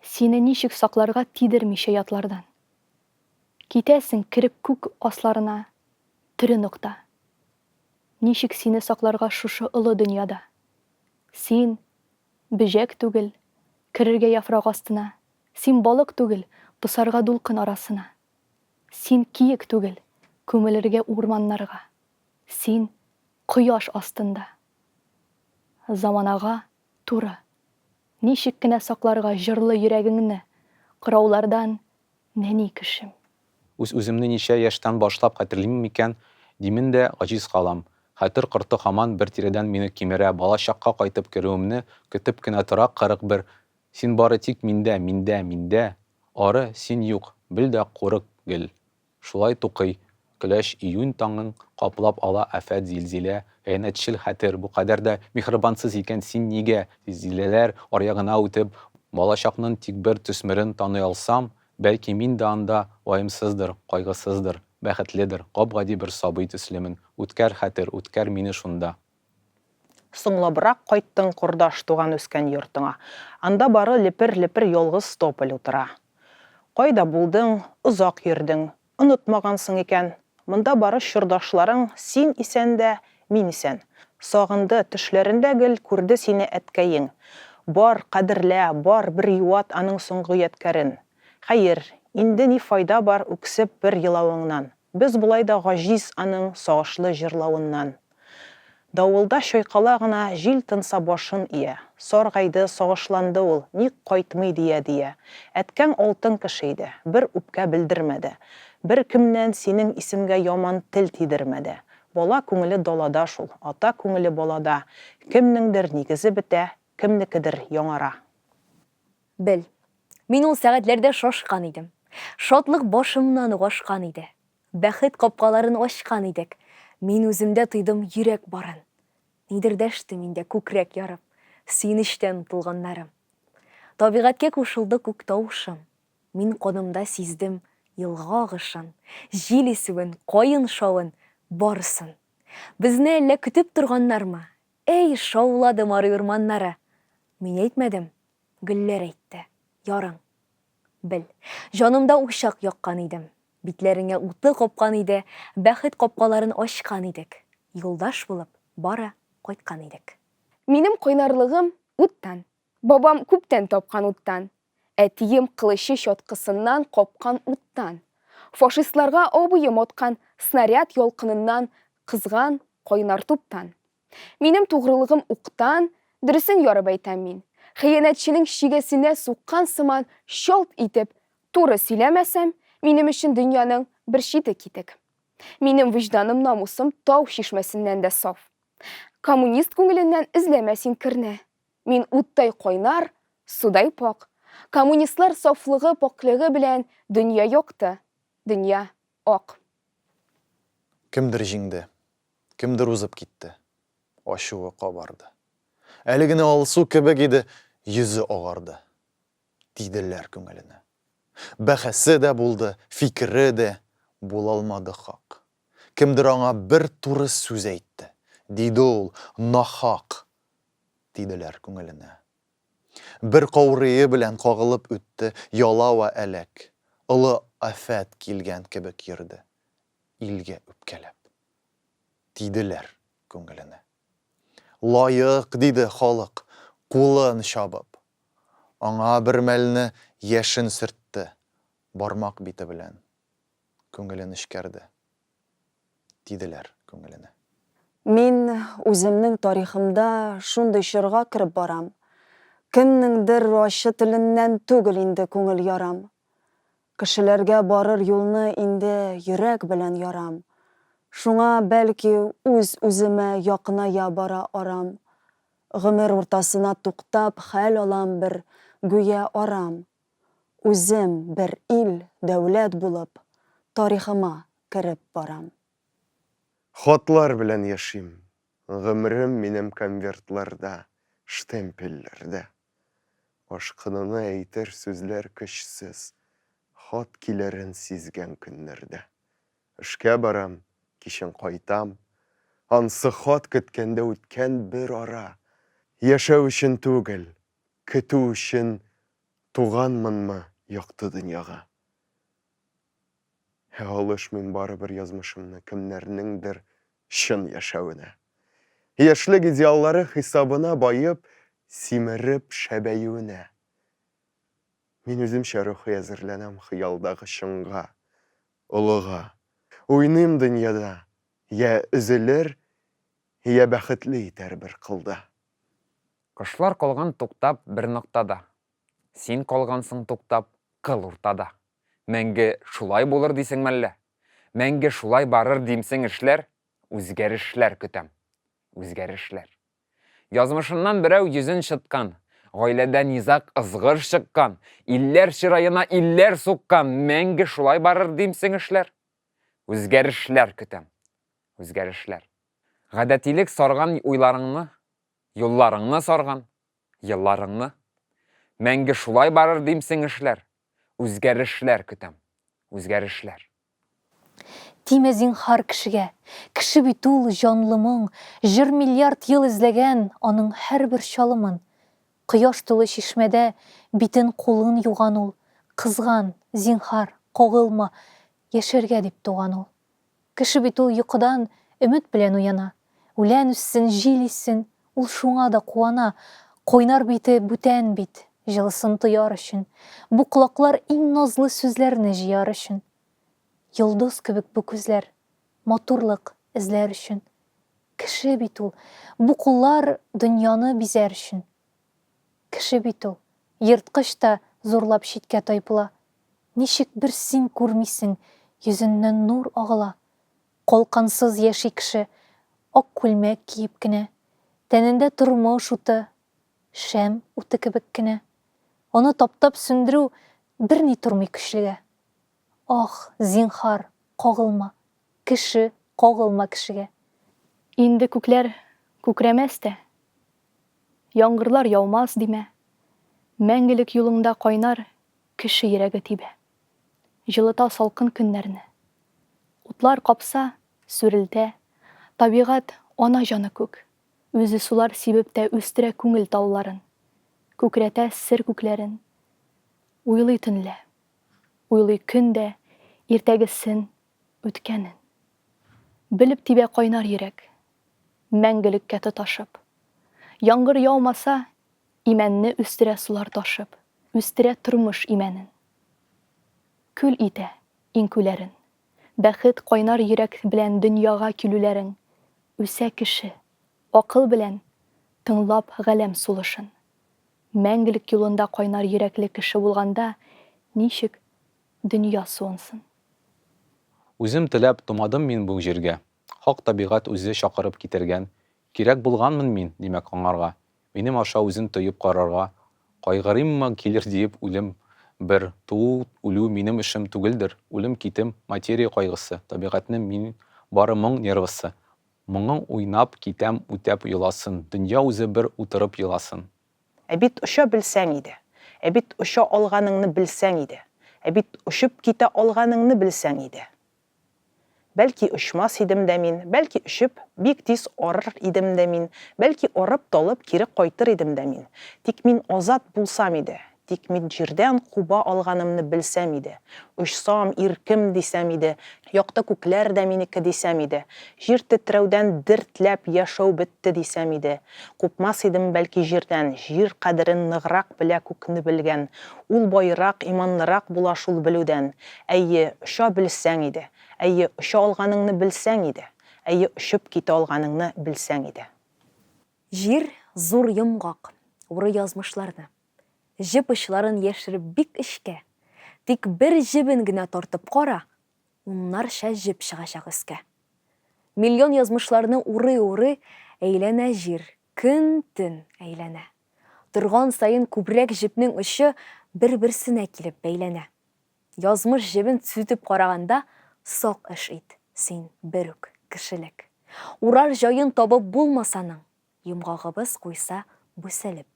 Сине ничек сакларга тидермичә ятлардан? Китәсең кереп күк асларына, тере нокта. Ничек сине сакларга шушы олы дөньяда? Син, Бөҗәк түгел, керергә яфрак астына, Син балык түгел, посарга дулкын арасына. Син киек түгел, күмелергә урманнарга. Син, кояш астында. Заманага туры. Ничек кенә сакларга җырлы йөрәгеңне Кыраулардан, нәни кешем? Үз-үземне ничә яшьтән башлап хәтерлим микән, димен дә, гаҗиз калам. Хәтер корты һаман бер тирәдән мине кимерә, балачакка кайтып керүемне көтеп кенә тора 41 Син бары тик миндә, миндә, миндә, Ары, син юк, бел дә курык гел. Шулай тукый. Көләч июнь таңын каплап ала афәт, зилзилә, Хыянәтчел хәтер, бу кадәр дә миһербансыз икән син нигә? Зилзиләләр аръягына үтеп, балачакның тик бер төсмерен таный алсам, Бәлки, мин дә анда ваемсыздыр, кайгысыздыр, бәхетледер, гап-гади бер сабый төслемен. Үткәр, хәтер, үткәр мине шунда. Соңлабрак кайттың, кордаш, туган-үскән йортыңа. Анда бары лепер-лепер ялгыз тополь утыра. Кайда булдың, озак йөрдең, онытмагансың икән. Монда бары чордашларың, син исән дә, мин исән. Сагынды, төшләрендә гел күрде сине әткәең. Бар, кадерлә, бар, бер юат аның соңгы ядкәрен. Хәер, инде ни файда бар үксеп бер елавыңнан. Без болай да гаҗиз аның сагышлы җырлавыннан. Давылда чайкала гына, җил тынса башын ия. Саргайды, сагышланды ул, ник кайтмый дия-дия. Әткәң алтын кеше иде, бер үпкә белдермәде. Беркемнән синең исемгә яман тел тидермәде. Бала күңеле далада шул, ата күңеле балада. Кемнеңдер нигезе бетә, кемнекедер яңара. Бел, мин ул сәгатьләрдә шашкан идем. Шатлык башымнан ук ашкан иде. Бәхет капкаларын ачкан идек. Мин үземдә тойдым йөрәк барын. Нидер дәште миндә күкрәк ярып, Сөенечтән тулганнарым. Табигатькә кушылды күк тавышым. Мин канымда сиздем Елга агышын, җил исүен, каен шавын, барысын. Безне әллә көтеп торганнармы? Әй, шаулады Мари урманнары! Мин әйтмәдем, гөлләр әйтте, ярың. Бел, җанымда учак яккан идем, битләреңә уты капкан иде, бәхет капкаларын ачкан идек, юлдаш булып, бары кайткан идек. Минем кайнарлыгым уттан, Бабам күптән тапкан уттан, Әтием кылычы чаткысыннан капкан уттан, Фашистларга абыем аткан снаряд ялкыныннан кызган кайнар туптан. Минем тугрылыгым уктан, дөресен ярып әйтәм мин. Хыянәтченең чигәсенә суккан сыман чалт итеп туры сөйләмәсәм, минем өчен дөньяның бер чите китек. Минем вөҗданым, намусым тау чишмәсеннән дә саф. Коммунист күңеленнән эзләмә син керне. Мин уттай кайнар, судай пакь. Коммунистлар сафлыгы, пакьлеге белән дөнья якты, дөнья ак. Кемдер җиңде, кемдер узып китте, ачуы кабарды. Әле генә алсу кебек иде, йөзе агарды. Тиделәр күңеленә. Бәхәсе дә булды, фикере дә булалмады хак. Кемдер аңа бер туры сүз әйтте, диде ул, нахак, тиделәр күңеленә. Бер каурые белән кагылып үтте яла вә әләк, олы афәт килгән кебек йөрде, илгә үпкәләп. Тиделәр күңеленә. Лаек, диде халык, кулын чабып. Аңа бер мәлне яшен сөртте бармак бите белән. Күңеле нечкәрде. Тиделәр күңеленә. Мин үземнең тарихымда шундый чорга кереп барам, кемнеңдер ачы теленнән түгел инде күңел ярам. Кешеләргә барыр юлны инде йөрәк белән ярам. Шуңа, бәлки, үз-үземә якыная бара арам. Гомер уртасына туктап хәл алам бер, гүя арам. Үзем бер ил, дәүләт булып, тарихыма кереп барам. Хатлар белән яшим. Гомерем минем конвертларда, штемпельләрдә. Ашкынуны әйтер сүзләр көчсез, хат килерен сизгән көннәрдә. Эшкә барам, кичен кайтам. Ансы хат көткәндә үткән бер ара. Яшәү өчен түгел, көтү өчен Туганмынмы якты дөньяга? Ә алышмыйм барыбер язмышымны кемнәрнеңдер чын яшәвенә. Яшьлек идеаллары хисабына баеп, симереп шәбәюенә. Мин үземчә рухи әзерләнәм хыялдагы чыңга, олыга. Уйныйм дөньяда, йә өзелер, йә бәхетле итәр бер кылда. Кошлар калган туктап бер ноктада. Син калгансың туктап кыл уртада. Мәңге шулай булыр дисең мәллә? Мәңге шулай барыр димсең эшләр? Үзгәрешләр көтәм. Үзгәрешләр. Язмышыннан берәү йөзен чыткан, Гаиләдә низаг, ызгыш чыккан, Илләр чыраена илләр суккан, Мәңге шулай барыр димсең эшләр? Үзгәрешләр көтәм. Үзгәрешләр. Гадәтилек сарган уйларыңны, Юлларыңны сарган, елларыңны. Мәңге шулай барыр димсең эшләр? Үзгәрешләр көтәм, үзгәрешләр. Тимә зинһар кешегә. Кеше бит ул, җанлы моң. Җыр миллиард ел эзләгән аның һәрбер чалымын. Кояш тулы чишмәдә битен-кулын юган ул. Кызган, зинһар, кагылма, яшәргә дип туган ул. Кеше бит ул йокыдан өмет белән уяна. Үлән үссен, җил иссен, ул шуңа да куана. Кайнар бите бүтән бит, җылысын тояр өчен. Бу колаклар иң назлы сүзләрне җыяр өчен. Йолдыз кебек бу күзләр, матурлык эзләр өчен. Кеше бит ул, бу куллар дөньяны бизәр өчен. Кеше бит ул, ерткыч та зурлап читкә тайпыла. Ничек бер син күрмисең, йөзеннән нур агыла. Калкансыз яши кеше, ак күлмәк киеп кенә. Тәнендә тормыш уты, шәм уты кебек кенә. Аны таптап сүндерү берни тормый көчлегә. Ах, зинһар, кагылма, кеше, кагылма кешегә. Инде күкләр күкрәмәс тә, яңгырлар яумас димә, Мәңгелек юлыңда кайнар кеше йөрәге тибә. Җылыта салкын көннәрне. Утлар капса, сүрелтә. Табигать, ана җаны күк. Үзе сулар сибеп тә үстерә күңел талларын. Күкрәтә сер күкләрен. Уйлый төнлә. Уйлый көн дә, иртәгесен, үткәнен. Белеп тибә кайнар йөрәк. Мәңгелеккә тоташып. Яңгыр яумаса, имәнне үстерә сулар ташып. Үстерә тормыш имәнен. Көл итә иңкүләрен. Бәхет кайнар йөрәк белән дөньяга килүләрең. Үсә кеше, акыл белән тыңлап галәм сулышын. Мәңгелек юлында кайнар йөрәкле кеше булганда ничек дөнья суынсын? Үзем теләп тумадым мин бу җиргә. Хак табигать үзе чакырып китергән. Кирәк булганмын мин, димәк, аңарга. Минем аша үзен тоеп карарга. Кайгырыйммы, килер диеп үлем бер. Туу, үлү минем эшем түгелдер. Үлем-китем, материя кайгысы. Табигатьнең мин бары моң нервысы. Моңың уйнап китәм үтәп йоласын. Дөнья үзе бер утырып еласын. Ә бит оча белсәң иде. Ә бит оча алганыңны белсәң иде. Ә бит очып китә алганыңны белсәң иде. Бәлки, очмас идем дә мин, бәлки, очып, бик тиз арыр идем дә мин, бәлки, арып-талып, кире кайтыр идем дә мин. Тик мин азат булсам иде, тик мин җирдән куба алганымны белсәм иде. Очсам, иркем, дисәм иде, якты күкләр дә минеке, дисәм иде. Җир тетрәүдән дертләп яшәү бетте, дисәм иде. Купмас идем, бәлки, җирдән, җир кадерен ныграк белә күкне белгән. Ул баерак, иманлырак була шул белүдән. Әйе, оча белсәң иде. Әйе, оча алганыңны белсәң иде. Әйе, очып китә алганыңны белсәң иде. Җир, зур йомгак, урый язмышларны. Җеп очларын яшереп бик эчкә. Тик бер җебен генә тартып кара, уннарча җеп чыгачак өскә. Миллион язмышларны урый-урый әйләнә җир, көн-төн әйләнә. Торган саен күбрәк җепнең очы бер-берсенә килеп бәйләнә. Язмыш җебен сүтеп караганда, сак эш ит, син берүк, кешелек. Урар җаен табып булмас аның, йомгагыбыз куйса бүселеп.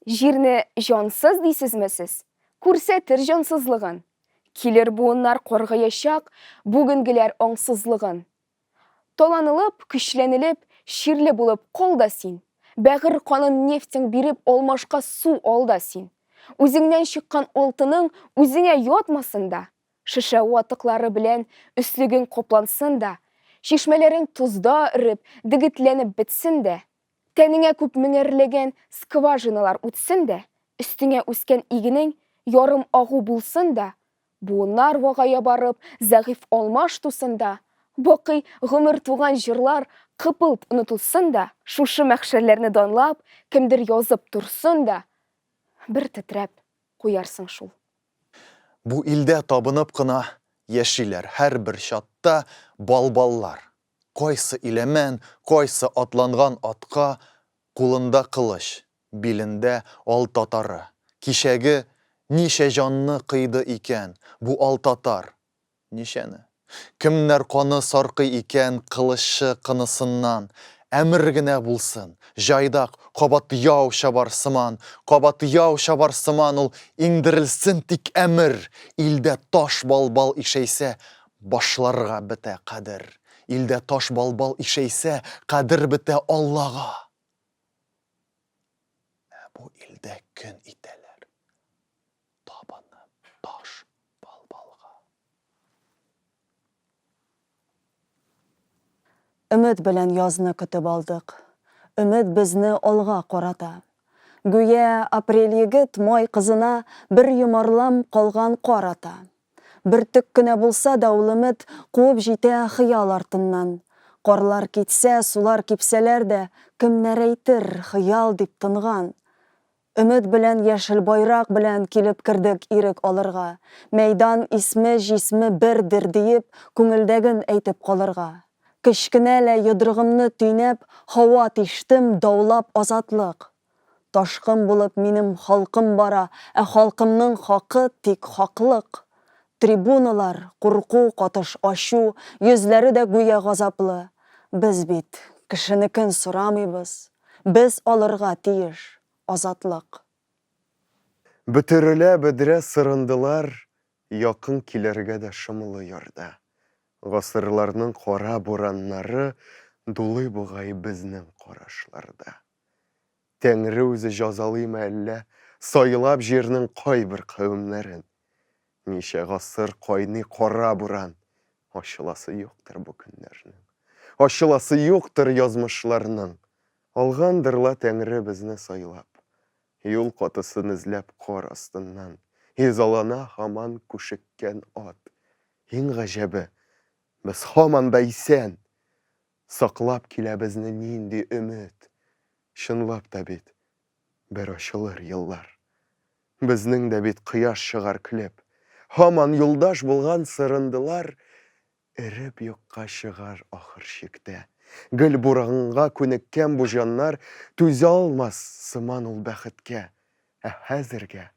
Җирне җансыз дисезме сез? Күрсәтер җансызлыгын. Килер буыннар каргаячак бүгенгеләр аңсызлыгын. Таланылып, көчләнелеп, чирле булып кал да син. Бәгырь канын нефтең биреп алмашка су ал да син. Үзеңнән чыккан алтының үзеңә ятмасын да, шешә ватыклары белән өслегең каплансын да, чишмәләрең тозда эреп, дегетләнеп бетсен дә, тәнеңә күп меңәрләгән скважиналар үтсен дә, өстеңә үскән игенең ярым агу булсын да, Буыннар вагая барып, зәгыйфь алмаш тусын да, бакый гомер туган җырлар кыпылт онытылсын да, шушы мәхшәрләрне данлап, кемдер язып торсын да, бер тетрәп куярсың шул. Бу илдә табынып кына яшиләр һәрбер чатта балбаллар. Кайсы иләмән, кайсы атланган атка, кулында кылыч, билендә алтатары. Кичәге ничә җанны кыйды икән бу алтатар? Ничәне? Кемнәр каны саркый икән кылычы кынысыннан? Әмер генә булсын, җайдак кабат яу чабар сыман, кабат яу чабар сыман ул иңдерелсен тик әмер! Илдә таш балбал ишәйсә, башларга бетә кадер. Илдә таш балбал ишәйсә, кадер бетә Аллага. Ә бу илдә көн итәләр табынып таш балбалга. Өмет белән язны көтеп алдык. Өмет безне алга карата. Гүя апрель егет май кызына бер йомарлам калган кар ата. Бөртек кенә булса да ул өмет Куып җитә хыял артыннан. Карлар китсә, сулар кипсәләр дә, Кемнәр әйтер, хыял дип тынган. Өмет белән яшел байрак белән Килеп кердек ирек алырга. Мәйдан исме, җисме бердер диеп, Күңелдәген әйтеп калырга. Кечкенә лә йодрыгымны төйнәп, Һава тиштем, даулап азатлык. Ташкын булып минем халкым бара, Ә халкымның хакы тик хаклык. Трибуналар, курку катыш ачу, Йөзләре дә гүя газаплы. Без бит кешенекен сорамыйбыз, Без алырга тиеш азатлык. Бөтерелә бөдрә сырындылар. Якын килергә дә шомлы ярда. Гасырларның кара бураннары Дулый бугай безнең карашларда. Тәңре үзе җазалыймы әллә Сайлап җирнең кайбер кавемнәрен? Ничә гасыр кайный кара буран, Ачыласы юктыр бу көннәрнең. Ачыласы юктыр язмышларның. Алгандыр ла Тәңре безне сайлап. Юл катысын эзләп кар астыннан Изалана һаман күшеккән ат. Иң гаҗәбе, без һаман да исән! Саклап килә безне нинди өмет! Чынлап та бит, бер ачылыр еллар. Безнең дә бит кояш чыгар көлеп. Һаман юлдаш булган сырындылар Эреп юкка чыгар ахыр чиктә. Гел буранга күнеккән бу җаннар Түзә алмас сыман ул бәхеткә. Ә хәзергә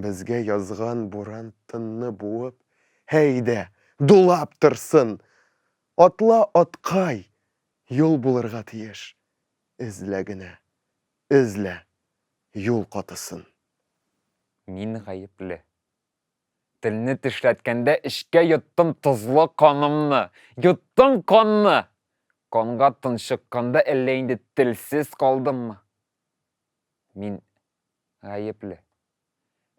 безгә язган буран Тынны буып, әйдә, дулап торсын! Атла, аткай, юл булырга тиеш. Эзлә генә, эзлә юл катысын. Мин гаепле. Телне тешләткәндә эчкә йоттым тозлы канымны. Йоттым канны! Канга тончыкканда әллә инде телсез калдыммы? Мин гаепле.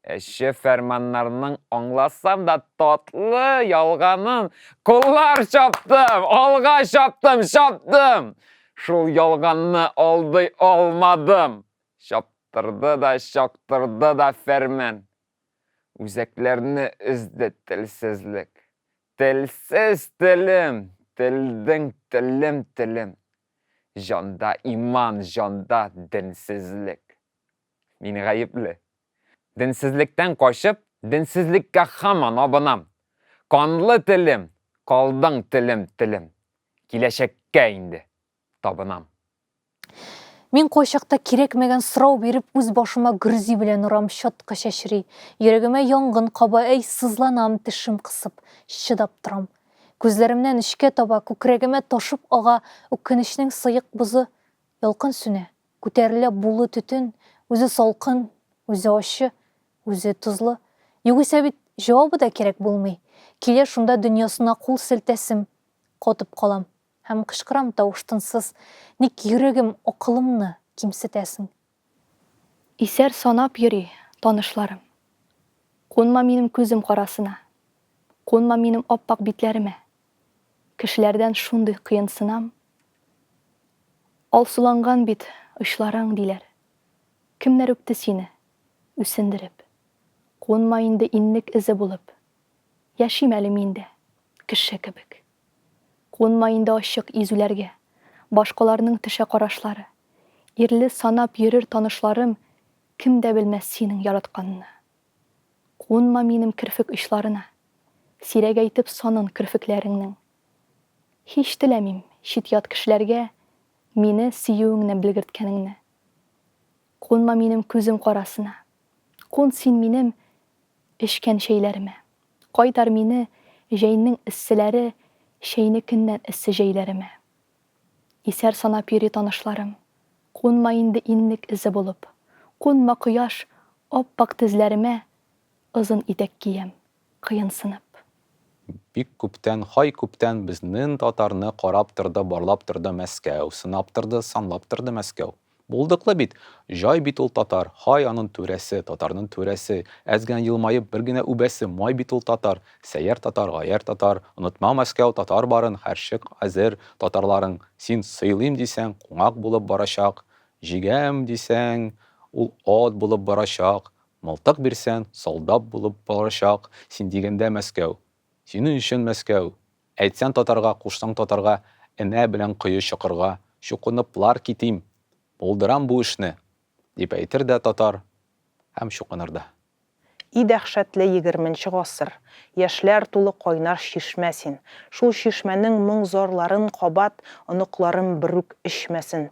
Әче фәрманнарның аңласам да татлы ялганын куллар чаптым, алга чаптым, чаптым. Шул ялганны алдый алмадым. Чаптырды да, чактырды да фәрман. Үзәкләрне өзде телсезлек. Телсез телем, телдең телем телем. Җанда иман, җанда денсезлек. Мин гаепле. Денсезлектән качып, денсезлеккә һаман абынам. Канлы телем, калдың телем телем. Киләчәккә инде табынам. Мин кайчакта кирәкмәгән сорау биреп үз башыма гөрзи белән орам, чаткы чәчри. Йөрәгемә янгын каба, әй, сызланам, тешем кысып, чыдап торам. Күзләремнән эчкә таба, күкрәгемә ташып ага үкенечнең сыек бозы. Ялкын сүнә, күтәрелә булы төтен, үзе салкын, үзе ачы, үзе тозлы. Югыйсә бит җавабы да кирәк булмый. Килә шунда дөньясына кул селтәсем, катып калам. Һәм кычкырам тавыш-тынсыз, Ник йөрәгем, акылымны кимсетәсең? Исәр санап йөри танышларым. Кунма минем күзем карасына. Кунма минем ап-ак битләремә. Кешеләрдән шундый кыенсынам. Алсуланган бит очларың, диләр. Кемнәр үпте сине, үсендереп? Кунма инде иннек эзе булып. Яшим әле мин дә, кеше кебек. Кунма инде ачык изүләргә. Башкаларның төшә карашлары. Ирле санап йөрер танышларым Кем дә белмәс синең яратканны. Кунма минем керфек очларына. Сирәгәйтеп санын керфекләреңнең. Һич теләмим чит-ят кешеләргә Мине сөюеңне белгерткәнеңне. Кунма минем күзем карасына. Кун син минем Эчкән чәйләремә. Кайтар мине җәйнең эсселәре Чәйнекеннән эссе җәйләремә. Исәр санап йөри танышларым. Кунма инде иннек эзе булып. Кунма, кояш, ап-ак тезләремә Озын итәк киям, кыенсынып. Бик күптән, һай күптән безнен татарны карап торды, барлап торды Мәскәү, сынап торды, санлап торды Мәскәү. Булдыклы бит, җай бит ул татар, һай анын түрәсе, татарнын түрәсе, әз генә елмаеп бер генә үбәсе, май бит ул татар, сәяр татар, гаярь татар, онытма Мәскәү, татар барын, һәрчык әзер татарларың, син сыйлыйм дисәң, куңак булып барачак, җигәм дисәң, ул ат булып барачак, мылтык бирсәң, солдат булып барачак, син дигәндә Мәскәү, синең өчен Мәскәү, Әйтсәң татарга, кушсаң татарга, энә белән кое чокырга, чукыныплар китим, булдырам бу эшне, дип әйтер дә татар һәм чукыныр да. И дәһшәтле егерменче гасыр! Яшьләр тулы кайнар чишмә син. Шул чишмәнең моң-зарларын кабат оныкларым берүк эчмәсен.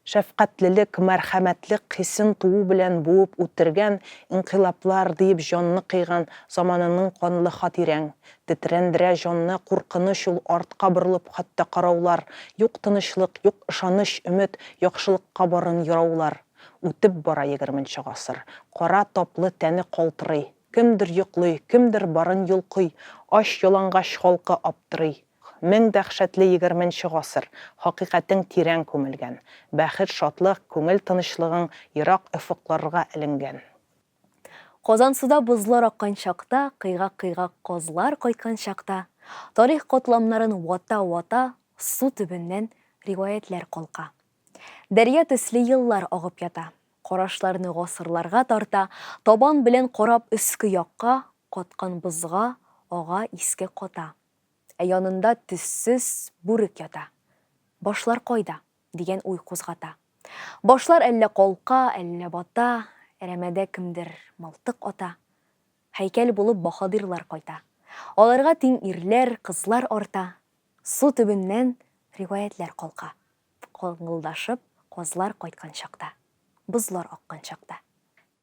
Шәфкатьлелек, мәрхәмәтлек хисен туу белән буып үтергән, инкыйлаблар диеп җанны кыйган заманының канлы хатирәң. Тетрәндерә җанны куркыныч ул артка борылып хәтта караулар. Юк тынычлык, юк ышаныч, өмет, яхшылыкка барын юраулар. Үтеп бара егерменче гасыр. Кара таплы тәне калтырый. Кемдер йоклый, кемдер барын йолкый, Ач-ялангач халкы аптырый. Мең дәһшәтле егерменче гасыр, Хакыйкатең тирән күмелгән. Бәхет-шатлык, күңел тынычлыгың Ерак офыкларга эленгән. Казансуда бозлар аккан чакта, Кыйгак-кыйгак казлар кайткан чакта, Тарих катламнарын вата-вата, Су төбеннән риваятьләр калка. Дәрья төсле еллар агып ята. Карашларны гасырларга тарта, Табан белән карап өске якка, Каткан бозга ага иске ката. Ә янында төссез бүрек ята. Башлар кайда? дигән уй кузгата. Башлар әллә калка, әллә бата, Әрәмәдә кемдер мылтык ата. Һәйкәл булып баһадирлар кайта. Аларга тиң ирләр, кызлар арта. Су төбеннән риваятьләр калка. Каңгылдашып казлар кайткан чакта. Бозлар аккан чакта.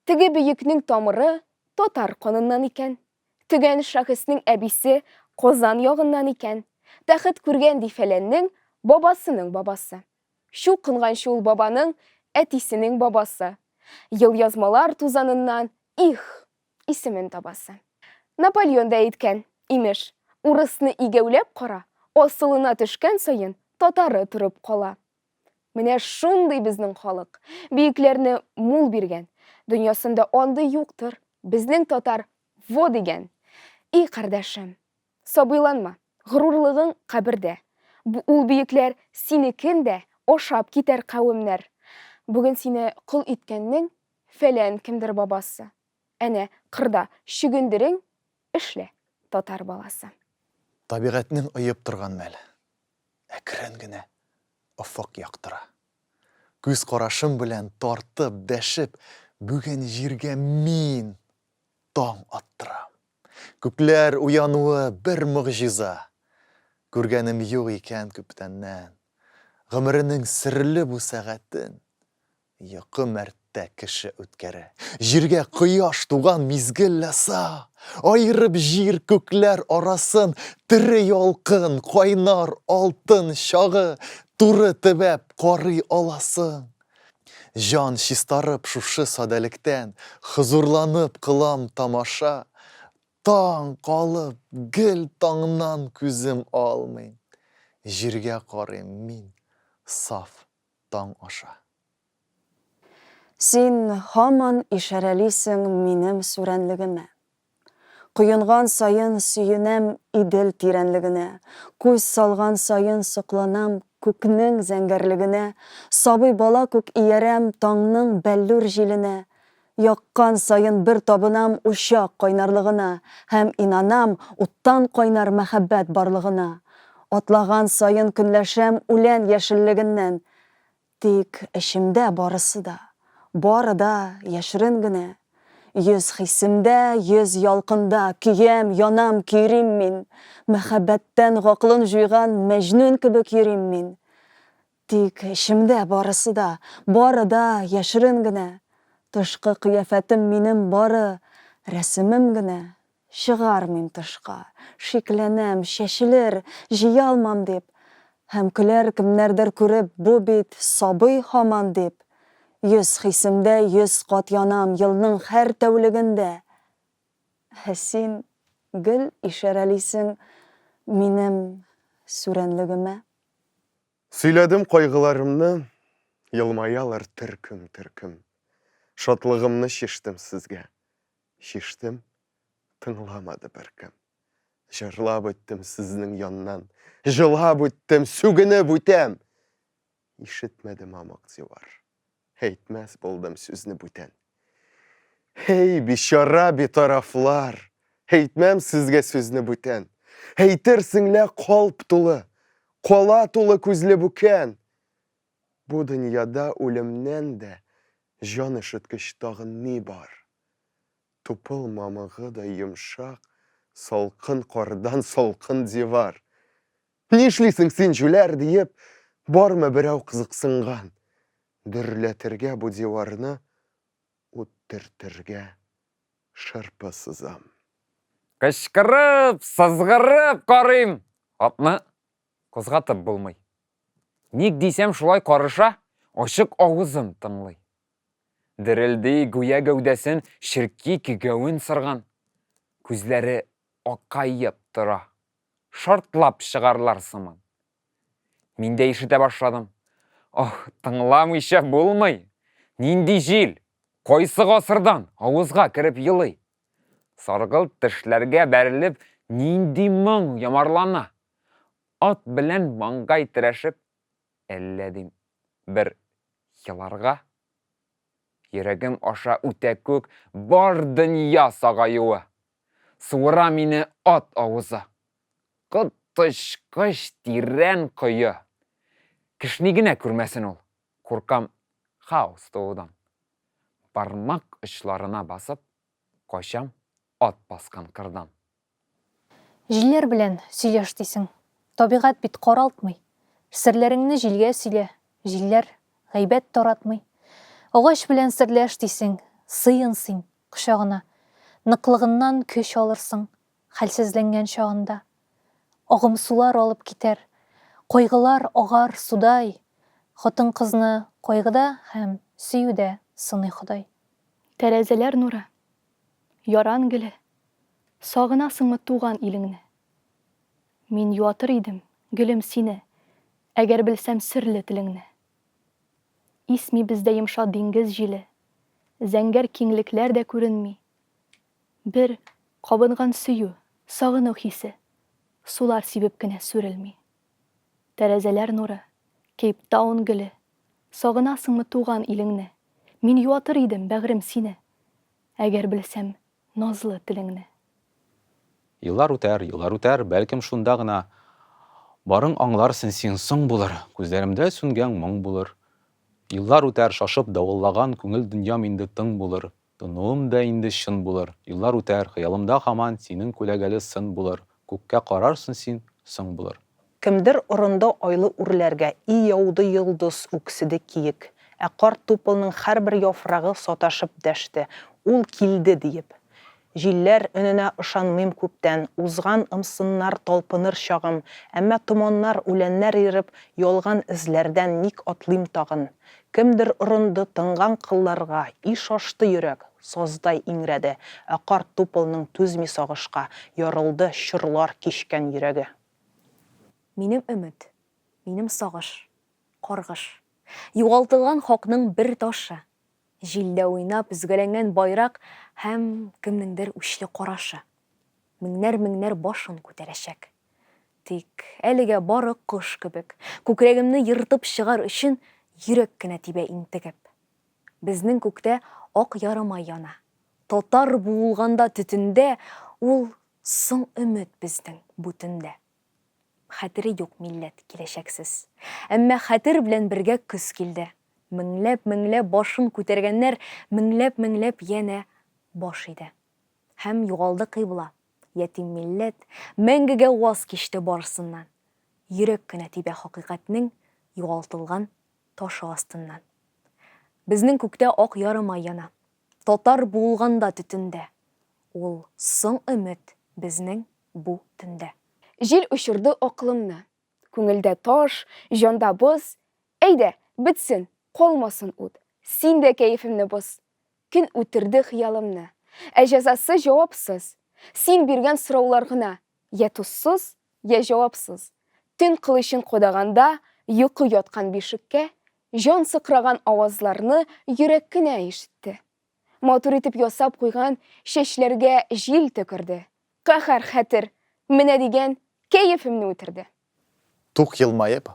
Теге бөекнең тамыры татар каныннан икән. Төгән шәхеснең әбисе Казан ягыннан икән. Тәхет күргән ди фәләннең бабасының бабасы. Чукынганчы ул бабаның әтисенең бабасы. Елъязмалар тузаныннан, их, исемен табасы. Наполеон да әйткән, имеш, урысны игәүләп кара, асылына төшкән саен татары торып кала. Менә шундый безнең халык. Бөекләрне мул биргән. Дөньясында андый юктыр. Безнең татар во дигән. И, кардәшем, сабыйланма, горурлыгың кабердә. Бу ул бөекләр синекен дә ашап китәр кавемнәр. Бүген сине кол иткәннең фәлән кемдер бабасы. Әнә, кырда чөгендерең эшлә, татар баласы. Табигатьнең оеп торган мәле. Әкрен генә офык яктыра. Күз карашым белән тартып, дәшеп, бүген җиргә мин таң аттырам. Күкләр уянуы бер могҗиза. Күргәнем юк икән күптәннән. Гомеренең серле бу сәгатен Йокы мәрттә кеше үткәрә. Җиргә кояш туган мизгел ләса. Аерып җир күкләр арасын тере ялкын, кайнар алтын чагы туры төбәп карый аласың. Җан чистарып шушы садәлектән, хозурланып кылам тамаша. Таң калып, гел таңнан күзем алмыйм. Җиргә карыйм мин саф таң аша. Син һаман ишарәлисең минем сүрәнлегемә. Коенган саен сөенәм Идел тирәнлегенә, Күз салган саен сокланам күкнең зәңгәрлегенә, Сабый бала күк иярәм таңның бәллүр җиленә. Яккан саен бер табынам учак кайнарлыгына Һәм инанам уттан кайнар мәхәббәт барлыгына. Атлаган саен көнләшәм үлән яшеллегеннән. Тик эчемдә барысы да, бары да яшерен генә. Йөз хисемдә, йөз ялкында көям, янам, көйрим мин. Мәхәббәттән гакылын җуйган Мәҗнүн кебек йөрим мин. Тик эчемдә барысы да, бары да яшерен генә. Тышкы кыяфәтем минем бары рәсемем генә. Чыгармыйм тышка, шикләнәм, чәчелер, җыялмам дип. Һәм көләр кемнәрдер күреп, бу бит сабый һаман дип. Йөз хисемдә йөз кат янам елның һәр тәүлегендә. Ә син гел ишарәлисең минем сүрәнлегемә. Сөйләдем кайгыларымны, Елмаялар төркем-төркем. Шатлыгымны чиштем сезгә, Чиштем, тыңламады беркем. Җырлап үттем сезнең яннан, Җылап үттем, сүгенеп үтәм. Ишетмәде мамык дивар, Әйтмәс булдым сүзне бүтән. Һей, бичара битарафлар, Әйтмәм сезгә сүзне бүтән. Әйтерсең лә калп тулы, Кала тулы күзле бүкән. Бу дөньяда үлемнән дә Җан өшеткеч тагын ни бар? Тупыл мамыгыдай йомшак, Салкын кардан салкын дивар. Нишлисең син, җүләр, диеп, Бармы берәү кызыксынган? Дөрләтергә бу диварны, Ут төртергә шырпы сызам. Кычкырып, сызгырып карыйм, атны кузгатып булмый. Ник дисәм, шулай карыша, ачык авызын тыңлый. Дерелди, гүя гәүдәсен черки кигәвен сырган. Күзләре акаеп тора. Шартлап чыгарлар сыман. Мин дә ишетә башладым. Ох, тыңламыйча булмый. Нинди җил? Кайсы гасырдан авызга кереп елый? Саргылт тешләргә бәрелеп, нинди моң ямарлана? Ат белән маңгай терәшеп, әллә дим, бер еларга? Йөрәгем аша үтә күк бар дөнья сагаюы. Суыра мине ат авызы. Коточкыч тирән кое. Кешни генә күрмәсен ул. Куркам хаос туудан. Бармак очларына басып, качам ат баскан кырдан. Җилләр белән сөйләш дисең. Табигать бит каралтмый. Серләреңне җилгә сөйлә, җилләр гайбәт таратмый. Агач белән серләш дисең, сыен син кочагына. Ныклыгыннан көч алырсың, хәлсезләнгән чагында. Агымсулар алып китәр, кайгылар агар судай. Хатын-кызны кайгыда һәм сөюдә сыный Ходай. Тәрәзәләр нуры, Яран гөле, сагынасыңмы туган илеңне? Мин юатыр идем, гөлем, сине, Әгәр белсәм серле телеңне. Исми бездә йомшак диңгез җиле, Зәңгәр киңлекләр дә күренми. Бер кабынган сөю, сагыну хисе Сулар сибеп кенә сүрелми. Тәрәзәләр нуры, Кейптаун гөле, Сагынасыңмы туган илеңне? Мин юатыр идем, бәгърем, сине, Әгәр белсәм назлы телеңне. Еллар үтәр, еллар үтәр, бәлкем шунда гына Барың аңларсың син, соң булыр, Күзләремдә сүнгән моң булыр. Еллар үтәр, шашып давыллаган Күңел дөньям инде тың булыр, Тынуым да инде чын булыр. Еллар үтәр, хыялымда һаман Синең күләгәле сын булыр, Күккә карарсың син, соң булыр. Кемдер орынды айлы үрләргә, И яуды йолдыз, үкседе киек. Ә карт тупылның һәрбер яфрагы Саташып дәште, Ул килде! диеп. Җилләр өненә ышанмыйм күптән, Узган ымсыннар, талпыныр чагым. Әмма томаннар, үләннәр ерып, Ялган эзләрдән ник атлыйм тагын? Кемдер орынды тынган кылларга, И шашты йөрәк, саздай иңрәде. Ә карт тупылның түзми сагышка, Ярылды чорлар кичкән йөрәге. Минем өмет, минем сагыш, каргыш. Югалтылган хакның бер ташы. Җилдә уйнап өзгәләнгән байрак һәм кемнеңдер үчле карашы. Меңнәр-меңнәр башын күтәрәчәк. Тик әлегә бары кош кебек, күкрәгемне ертып чыгар өчен йөрәк кенә тибә интегеп. Безнең күктә ак ярымай яна. Татар буылганда төтендә, ул соң өмет безнең бу төндә. Хәтере юк милләт киләчәксез. Әмма хәтер белән бергә көз килде. Меңләп-меңләп башын күтәргәннәр меңләп-меңләп янә баш иде. Һәм югалды кыйбла. Ятим милләт мәңгегә ваз кичте барысыннан. Йөрәк кенә тибә хакыйкатьнең югалтылган ташы астыннан. Безнең күктә ак ярымай яна. Татар буылганда төтендә. Ул соң өмет безнең бу төндә. Җил очырды акылымны. Күңелдә таш, җанда боз. Әйдә, бетсен, калмасын ут. Син дә кәефемне боз. Көн үтерде хыялымны. Ә җәзасы җавапсыз. Син биргән сораулар гына. Йә тозсыз, йә җавапсыз. Төн кылычын кадаганда, йокы яткан бишеккә, җан сыкраган авазларны йөрәк кенә ишетте. Матур итеп ясап куйган чәчләргә җил төкерде. Каһәр хәтер, менә дигән кәефемне үтерде. Тук елмаеп,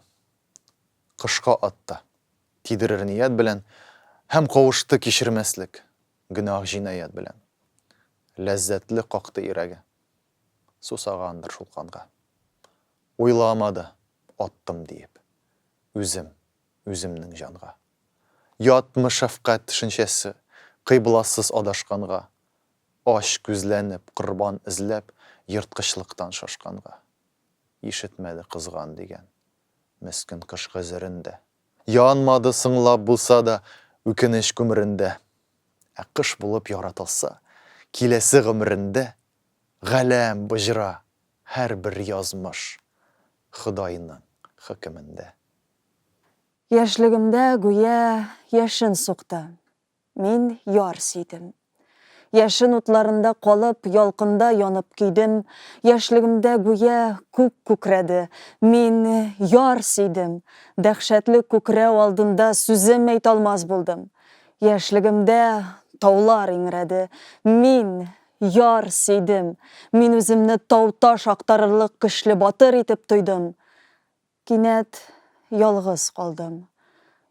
кышка атты. Тидерер ният белән һәм кавышты кичермәслек гөнаһ-җинаять белән. Ләззәтле какты йөрәге. Сусагандыр шул канга. Уйламады, аттым диеп, үзем, үземнең җанга. Ятмы шәфкать төшенчәсе кыйбласыз адашканга, ач күзләнеп, корбан эзләп, ерткычлыктан шашканга. Ишетмәде кызган дигән мескен кыш гозерен дә. Янмады соңлап булса да үкенеч күмерендә. Ә кыш булып яратылса, киләсе гомерендә галәм боҗра һәрбер язмыш Ходайның хөкемендә. Яшьлегемдә гүя яшен сукты. Мин яр сөйдем. Яшен утларында калып, ялкында янып көйдем. Яшьлегемдә гүя күк күкрәде. Мин яр сөйдем. Дәһшәтле күкрәү алдында сүзем әйтә алмас булдым. Яшьлегемдә таулар иңрәде. Мин яр сөйдем. Мин үземне тау-таш актарырлык көчле батыр итеп тойдым. Кинәт ялгыз калдым.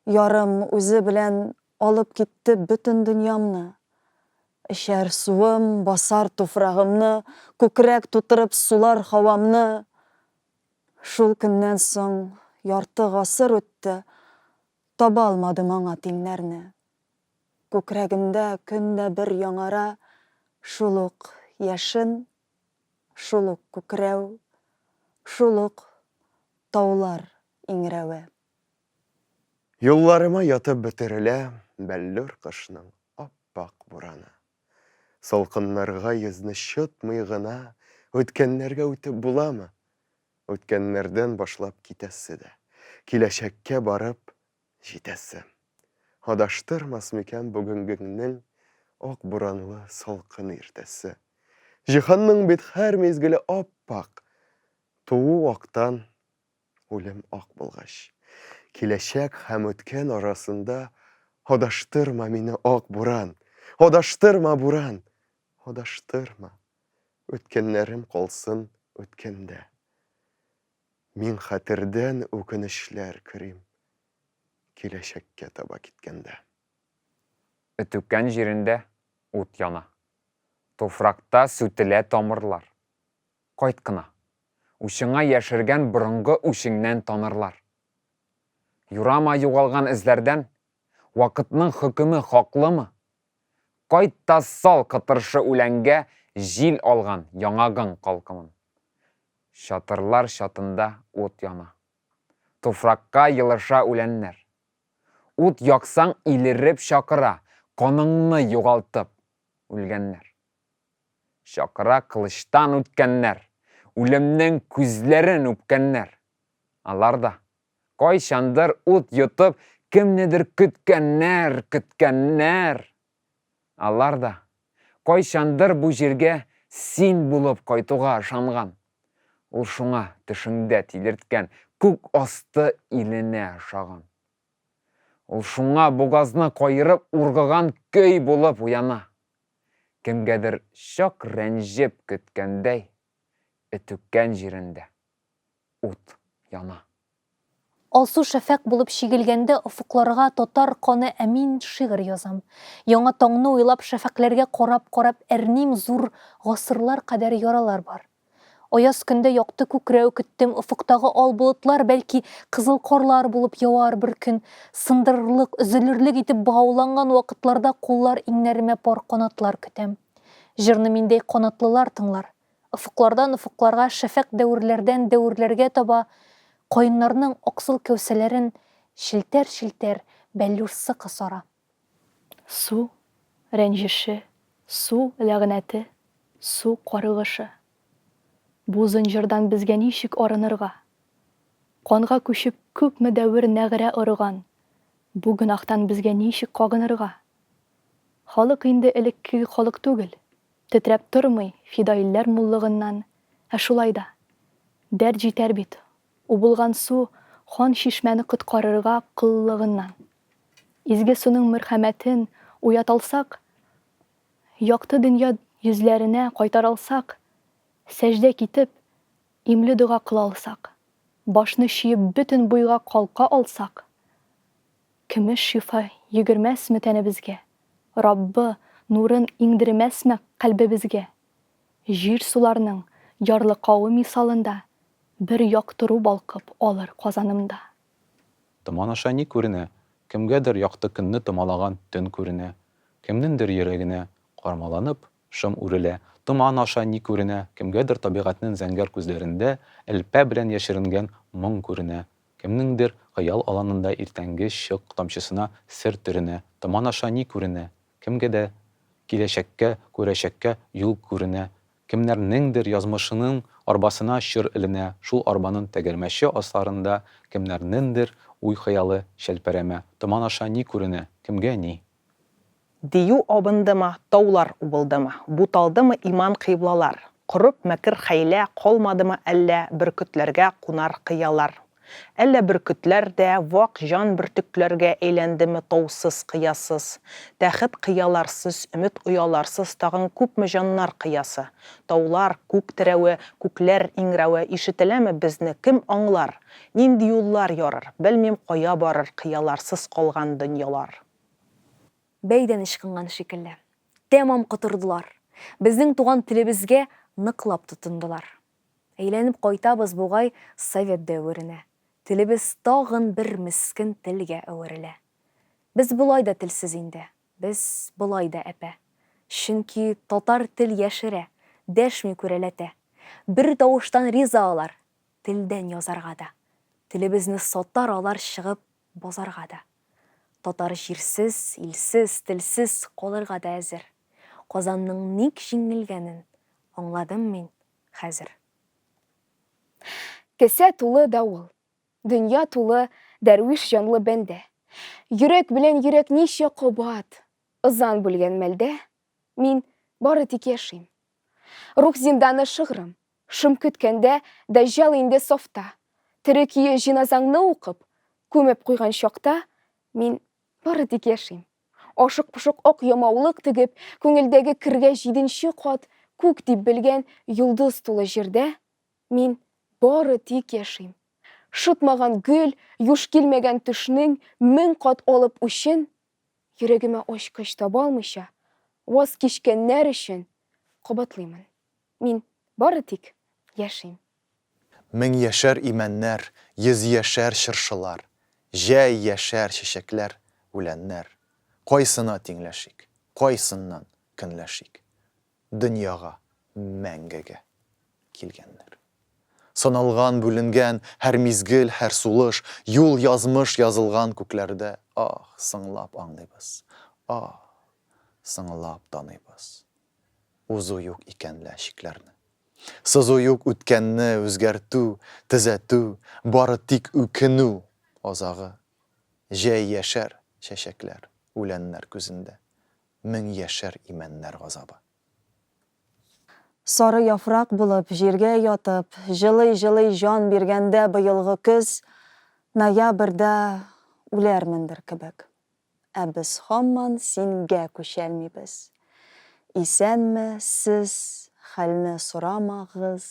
Ярым үзе белән алып китте бөтен дөньямны. Эчәр суым, басар туфрагымны, күкрәк тутырып сулар һавамны. Шул көннән соң ярты гасыр үтте, таба алмадым аңа тиңнәрне. Күкрәгемдә көн дә бер яңара шул ук яшен, Шул ук күкрәү, шул ук таулар иңрәве. Юлларыма ятып бөтерелә бәллүр кышның ап-ак бураны. Салкыннарга йөзне чытмый гына үткәннәргә үтеп буламы? Үткәннәрдән башлап китәсе дә, киләчәккә барып җитәсе. Адаштырмас микән бүгенгеңнең ак буранлы салкын иртәсе? Җиһанның бит һәр мизгеле ап-ак, туу актан, үлем ак булгач. Киләчәк һәм үткән арасында адаштырма мине, ак буран, адаштырма, буран, адаштырма. Үткәннәрем калсын үткәндә. Мин хәтердән үкенечләр көрим, Киләчәккә таба киткәндә. Өтүккән җирендә ут яна. Туфракта сүтелә тамырлар. Кайт кына. Учыңа яшергән борынгы үчеңнән танырлар. Юрама югалган эзләрдән, Вакытның хөкеме хаклымы? Кайт та сал кытыршы үләнгә җил алган яңагың калкымын. Чатырлар чатында ут яна. Туфракка елыша үләннәр. Ут яксаң, илереп чакыра, каныңны югалтып үлгәннәр. Чакыра кылычтан үткәннәр, үлемнең күзләрен үпкәннәр. Алар да, кайчандыр ут йотып, кемнедер көткәннәр, көткәннәр. Алар да кайчандыр бу җиргә син булып кайтуга ышанган. Ул шуңа төшеңдә тилерткән, күк асты иленә ошаган. Ул шуңа бугазны каерып ургыган көй булып уяна. Кемгәдер чак рәнҗеп көткәндәй, өтүккән җирендә ут яна. Алсу шәфәкъ булып чигелгәндә офыкларга татар каны ә мин шигырь язам. Яңа таңны уйлап шәфәкъләргә карап-карап әрним зур гасырлар кадәр яралар бар. Аяз көндә якты күкрәү көттем офыктагы ал болытлар бәлки кызыл карлар булып явар бер көн сындырырлык, өзелерлек итеп богауланган вакытларда куллар иңнәремә пар канатлар көтәм. Җырны миндәй канатлылар тыңлар. Офыклардан офыкларга, шәфәкъ дәверләрдән дәверләргә таба каеннарның аксыл кәүсәләрен челтәр-челтәр бәллүр сыкы сара. Су рәнҗеше, су ләгънәте, су каргышы. Бу зынҗырдан безгә ничек арынырга? Канга күчеп күпме дәвер нәгърә орыган, бу гөнаһтан безгә ничек кагынырга? Халык инде элеккеге халык түгел. Тетрәп тормый фидаилләр муллыгыннан, ә шулай да. Дәрт җитәр бит, убылган су хан чишмәне коткарырга коллыгыннан. Изге суның мөрхәмәтен уяталсак, якты дөнья йөзләренә кайтаралсак, сәҗдә китеп, имле дога кыла алсак, башны чөеп бөтен буйга калка алсак, Көмеш шифа йөгермәсме тәнебезгә, Раббы нурын иңдермәсме кальбебезгә? Җир-суларның ярлыкавы мисалында Бер яктыру балкып алыр Казанымда. Томан аша ни күренә? Кемгәдер якты көнне томалаган төн күренә. Кемнеңдер йөрәгенә, кармаланып, шом үрелә. Томан аша ни күренә? Кемгәдер табигатьнең зәңгәр күзләрендә элпә белән яшеренгән моң күренә. Кемнеңдер хыял аланында иртәнге чык тамчысына сер төренә, томан аша ни күренә? Кемгә дә киләчәккә, күрәчәккә юл күренә. Кемнәрнеңдер язмышының арбасына чор эленә, шул арбаның тәгәрмәче асларында кемнәрнеңдер уй-хыялы чәлпәрәмә. Томан аша ни күренә? Кемгә ни? Дию абындымы, таулар убылдымы, Буталдымы иман кыйблалар? Корып мәкер-хәйлә калмадымы әллә Бөркетләргә кунар кыялар? Әллә бөркетләр дә вак җан бөртекләргә Әйләндеме таусыз-кыясыз? Тәхет кыяларсыз, өмет ояларсыз Тагын күпме җаннар кыясы? Таулар, күк терәве, күкләр иңрәве Ишетеләме безне, кем аңлар? Нинди юллар ярыр, белмим кая барыр Кыяларсыз калган дөньялар? Бәйдән ычкынган шикелле. Тәмам котырдылар. Безнең туган телебезгә ныклап тотындылар. Әйләнеп кайтабыз бугай совет дәверенә. Телебез тагын бер мескен телгә әверелә. Без болай да телсез инде, без болай да әпә. Чөнки татар тел яшерә, дәшми күрәләтә. Бер тавыштан риза алар, телдән язарга да. Телебезне сатар алар чыгып базарга да. Татар җирсез, илсез, телсез калырга да әзер. Казанның ник җиңелгәнен аңладым мин хәзер. Кесә тулы давыл. Дөнья тулы дәрвиш җанлы бәндә. Йөрәк белән йөрәк ничә кабат ызан бүлгән мәлдә мин бары тик яшим. Рух зинданы шыгрым, Шом көткәндә Дәҗҗал инде сафта. Тере көе җиназаңны укып, күмеп куйган чакта мин бары тик яшим. Ашык-пошык ак ямаулык тегеп, күңелдәге кергә җиденче кат күк дип белгән йолдыз тулы җирдә мин бары тик яшим. Шытмаган гөл, юш килмәгән төшнең 1000 кат алып үчен, йөрәгемә ачкыч таба алмыйча, ваз кичкәннәр өчен кабатлыймын. Мин бары тик яшим. Меңьяшәр имәннәр, йөзьяшәр чыршылар, Җәй яшәр чәчәкләр, үләннәр. Кайсына тиңләшик, кайсыннан көнләшик? Дөньяга мәңгегә килгәннәр. Саналган, бүленгән һәр мизгел, һәр сулыш, Юл, язмыш язылган күкләрдә, Ах, соңлап аңлыйбыз, ах, соңлап таныйбыз. Узу юк икән лә чикләрне. Сызу юк үткәнне, үзгәртү, төзәтү, бары тик үкенү азагы. Җәй яшәр чәчәкләр, үләннәр күзендә, меңьяшәр имәннәр газабы. Сары яфрак булып җиргә ятып, җылый-җылый җан биргәндә быелгы көз, ноябрьдә үләрмендер кебек. Ә без һаман сингә күчәлмибез. Исәнме сез, хәлне сорамагыз.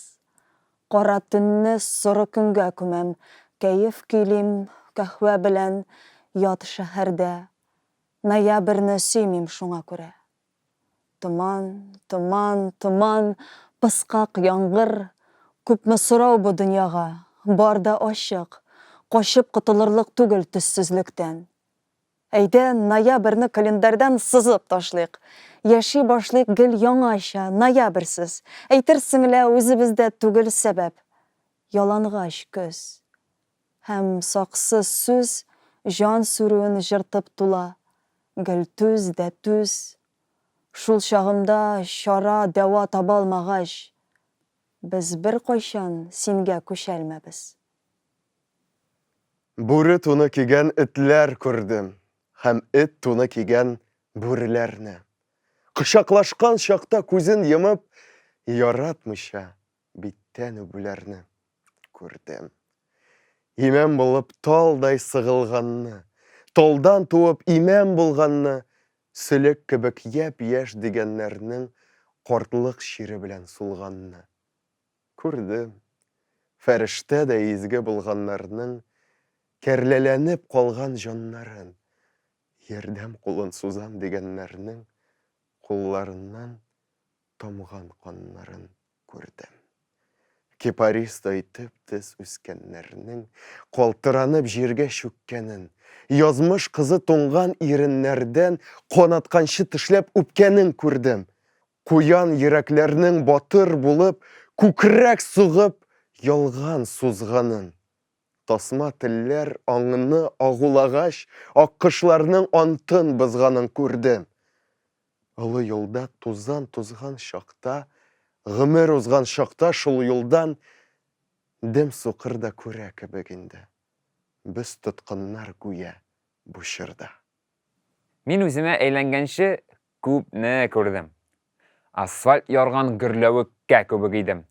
Кара төнне соры көнгә күмәм, Кәеф көйлим каһвә белән ят шәһәрдә. Ноябрьне сөймим шуңа күрә. Томан, томан, томан, пыскак яңгыр, Күпме сорау бу дөньяга, бар да ачык, Качып котылырлык түгел төссезлектән. Әйдә, ноябрьне календарьдан сызып ташлыйк. Яши башлыйк гел яңача, ноябрьсез. Әйтерсең лә, үзебездә түгел сәбәп. Ялангач көз. Һәм саксыз сүз җан сүрүен җыртып тула. Гел түз дә түз. Шул чагымда чара, дәва табалмагач, без беркайчан сингә күчәлмәбез. Бүре туны кигән этләр күрдем һәм эт туны кигән бүреләрне. Кочаклашкан чакта күзен йомып, яратмыйча биттән үбүләрне күрдем. Имән булып талдай сыгылганны, талдан туып имән булганны, сөлек кебек япь-яшь дигәннәрнең картлык чире белән сулганны. Күрдем, фәрештә дә изге булганнарның кәрләләнеп калган җаннарын, ярдәм кулын сузам дигәннәрнең кулларыннан тамган каннарын күрдем. Кипаристай төп-төз үскәннәрнең калтыранып җиргә чүккәнен, язмыш кызы туңган иреннәрдән канатканчы тешләп үпкәнен күрдем. Куян йөрәкләрнең батыр булып, күкрәк сугып, ялган сузганын. Тасма телләр аңны агулагач, аккошларның антын бозганын күрдем. Олы юлда тузан тузган чакта, гомер узган чакта шул юлдан дөм сукыр да күрә кебек инде. Без тоткыннар гүя бу чорда. Мин үземә әйләнгәнче күпне күрдем. Асфальт ярган гөрләвеккә күбек идем.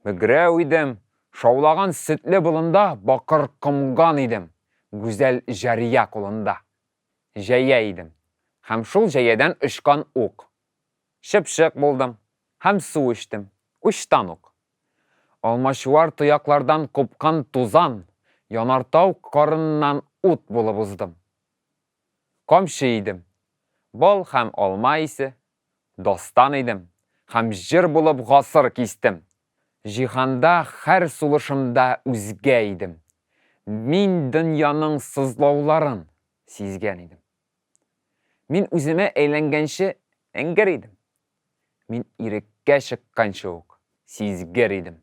Мөгрәү идем, шаулаган сөтле болында бакыр комган идем, гүзәл җария кулында. Җәя идем, һәм шул җәядән очкан ук. Чыпчык булдым һәм су эчтем, учтан ук. Алмачуар тояклардан купкан тузан, янартау карыннан ут булып уздым. Камчы идем. Бал һәм алма исе, дастан идем һәм җыр булып гасыр кистем. Җиһанда һәр сулышымда үзгә идем. Мин дөньяның сызлауларын сизгән идем. Мин үземә әйләнгәнче эңгер идем. Мин иреккә чыкканчы ук сизгер идем.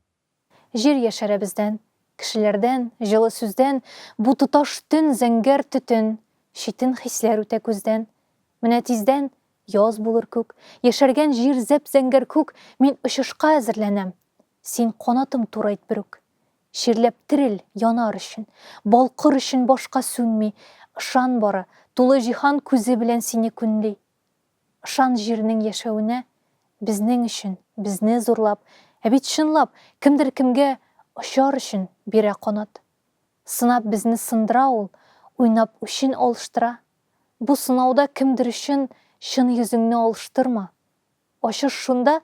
Җир яшәрә бездән, кешеләрдән, җылы сүздән, Бу тоташ төн зәңгәр төтен, читен хисләр үтә күздән. Менә тиздән яз булыр күк, яшәргән җир зәп-зәңгәр күк, Мин очышка әзерләнәм, син канатым турайт берүк. Чирләп терел, янар өчен, балкыр өчен башка сүнми, Ышан бары, тулы җиһан күзе белән сине күнли. Ышан җирнең яшәвенә, безнең өчен, безне зурлап, ә бит чынлап, кемдер кемгә очар өчен бирә канат. Сынап безне сындыра ул, уйнап үчен алыштыра. Бу сынауда кемдер өчен чын йөзеңне алыштырма. Ачыш шунда,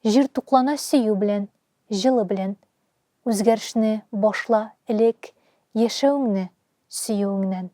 җир туклана сөю белән, җылы белән. Үзгәрешне башла элек яшәвеңне сөюеңнән.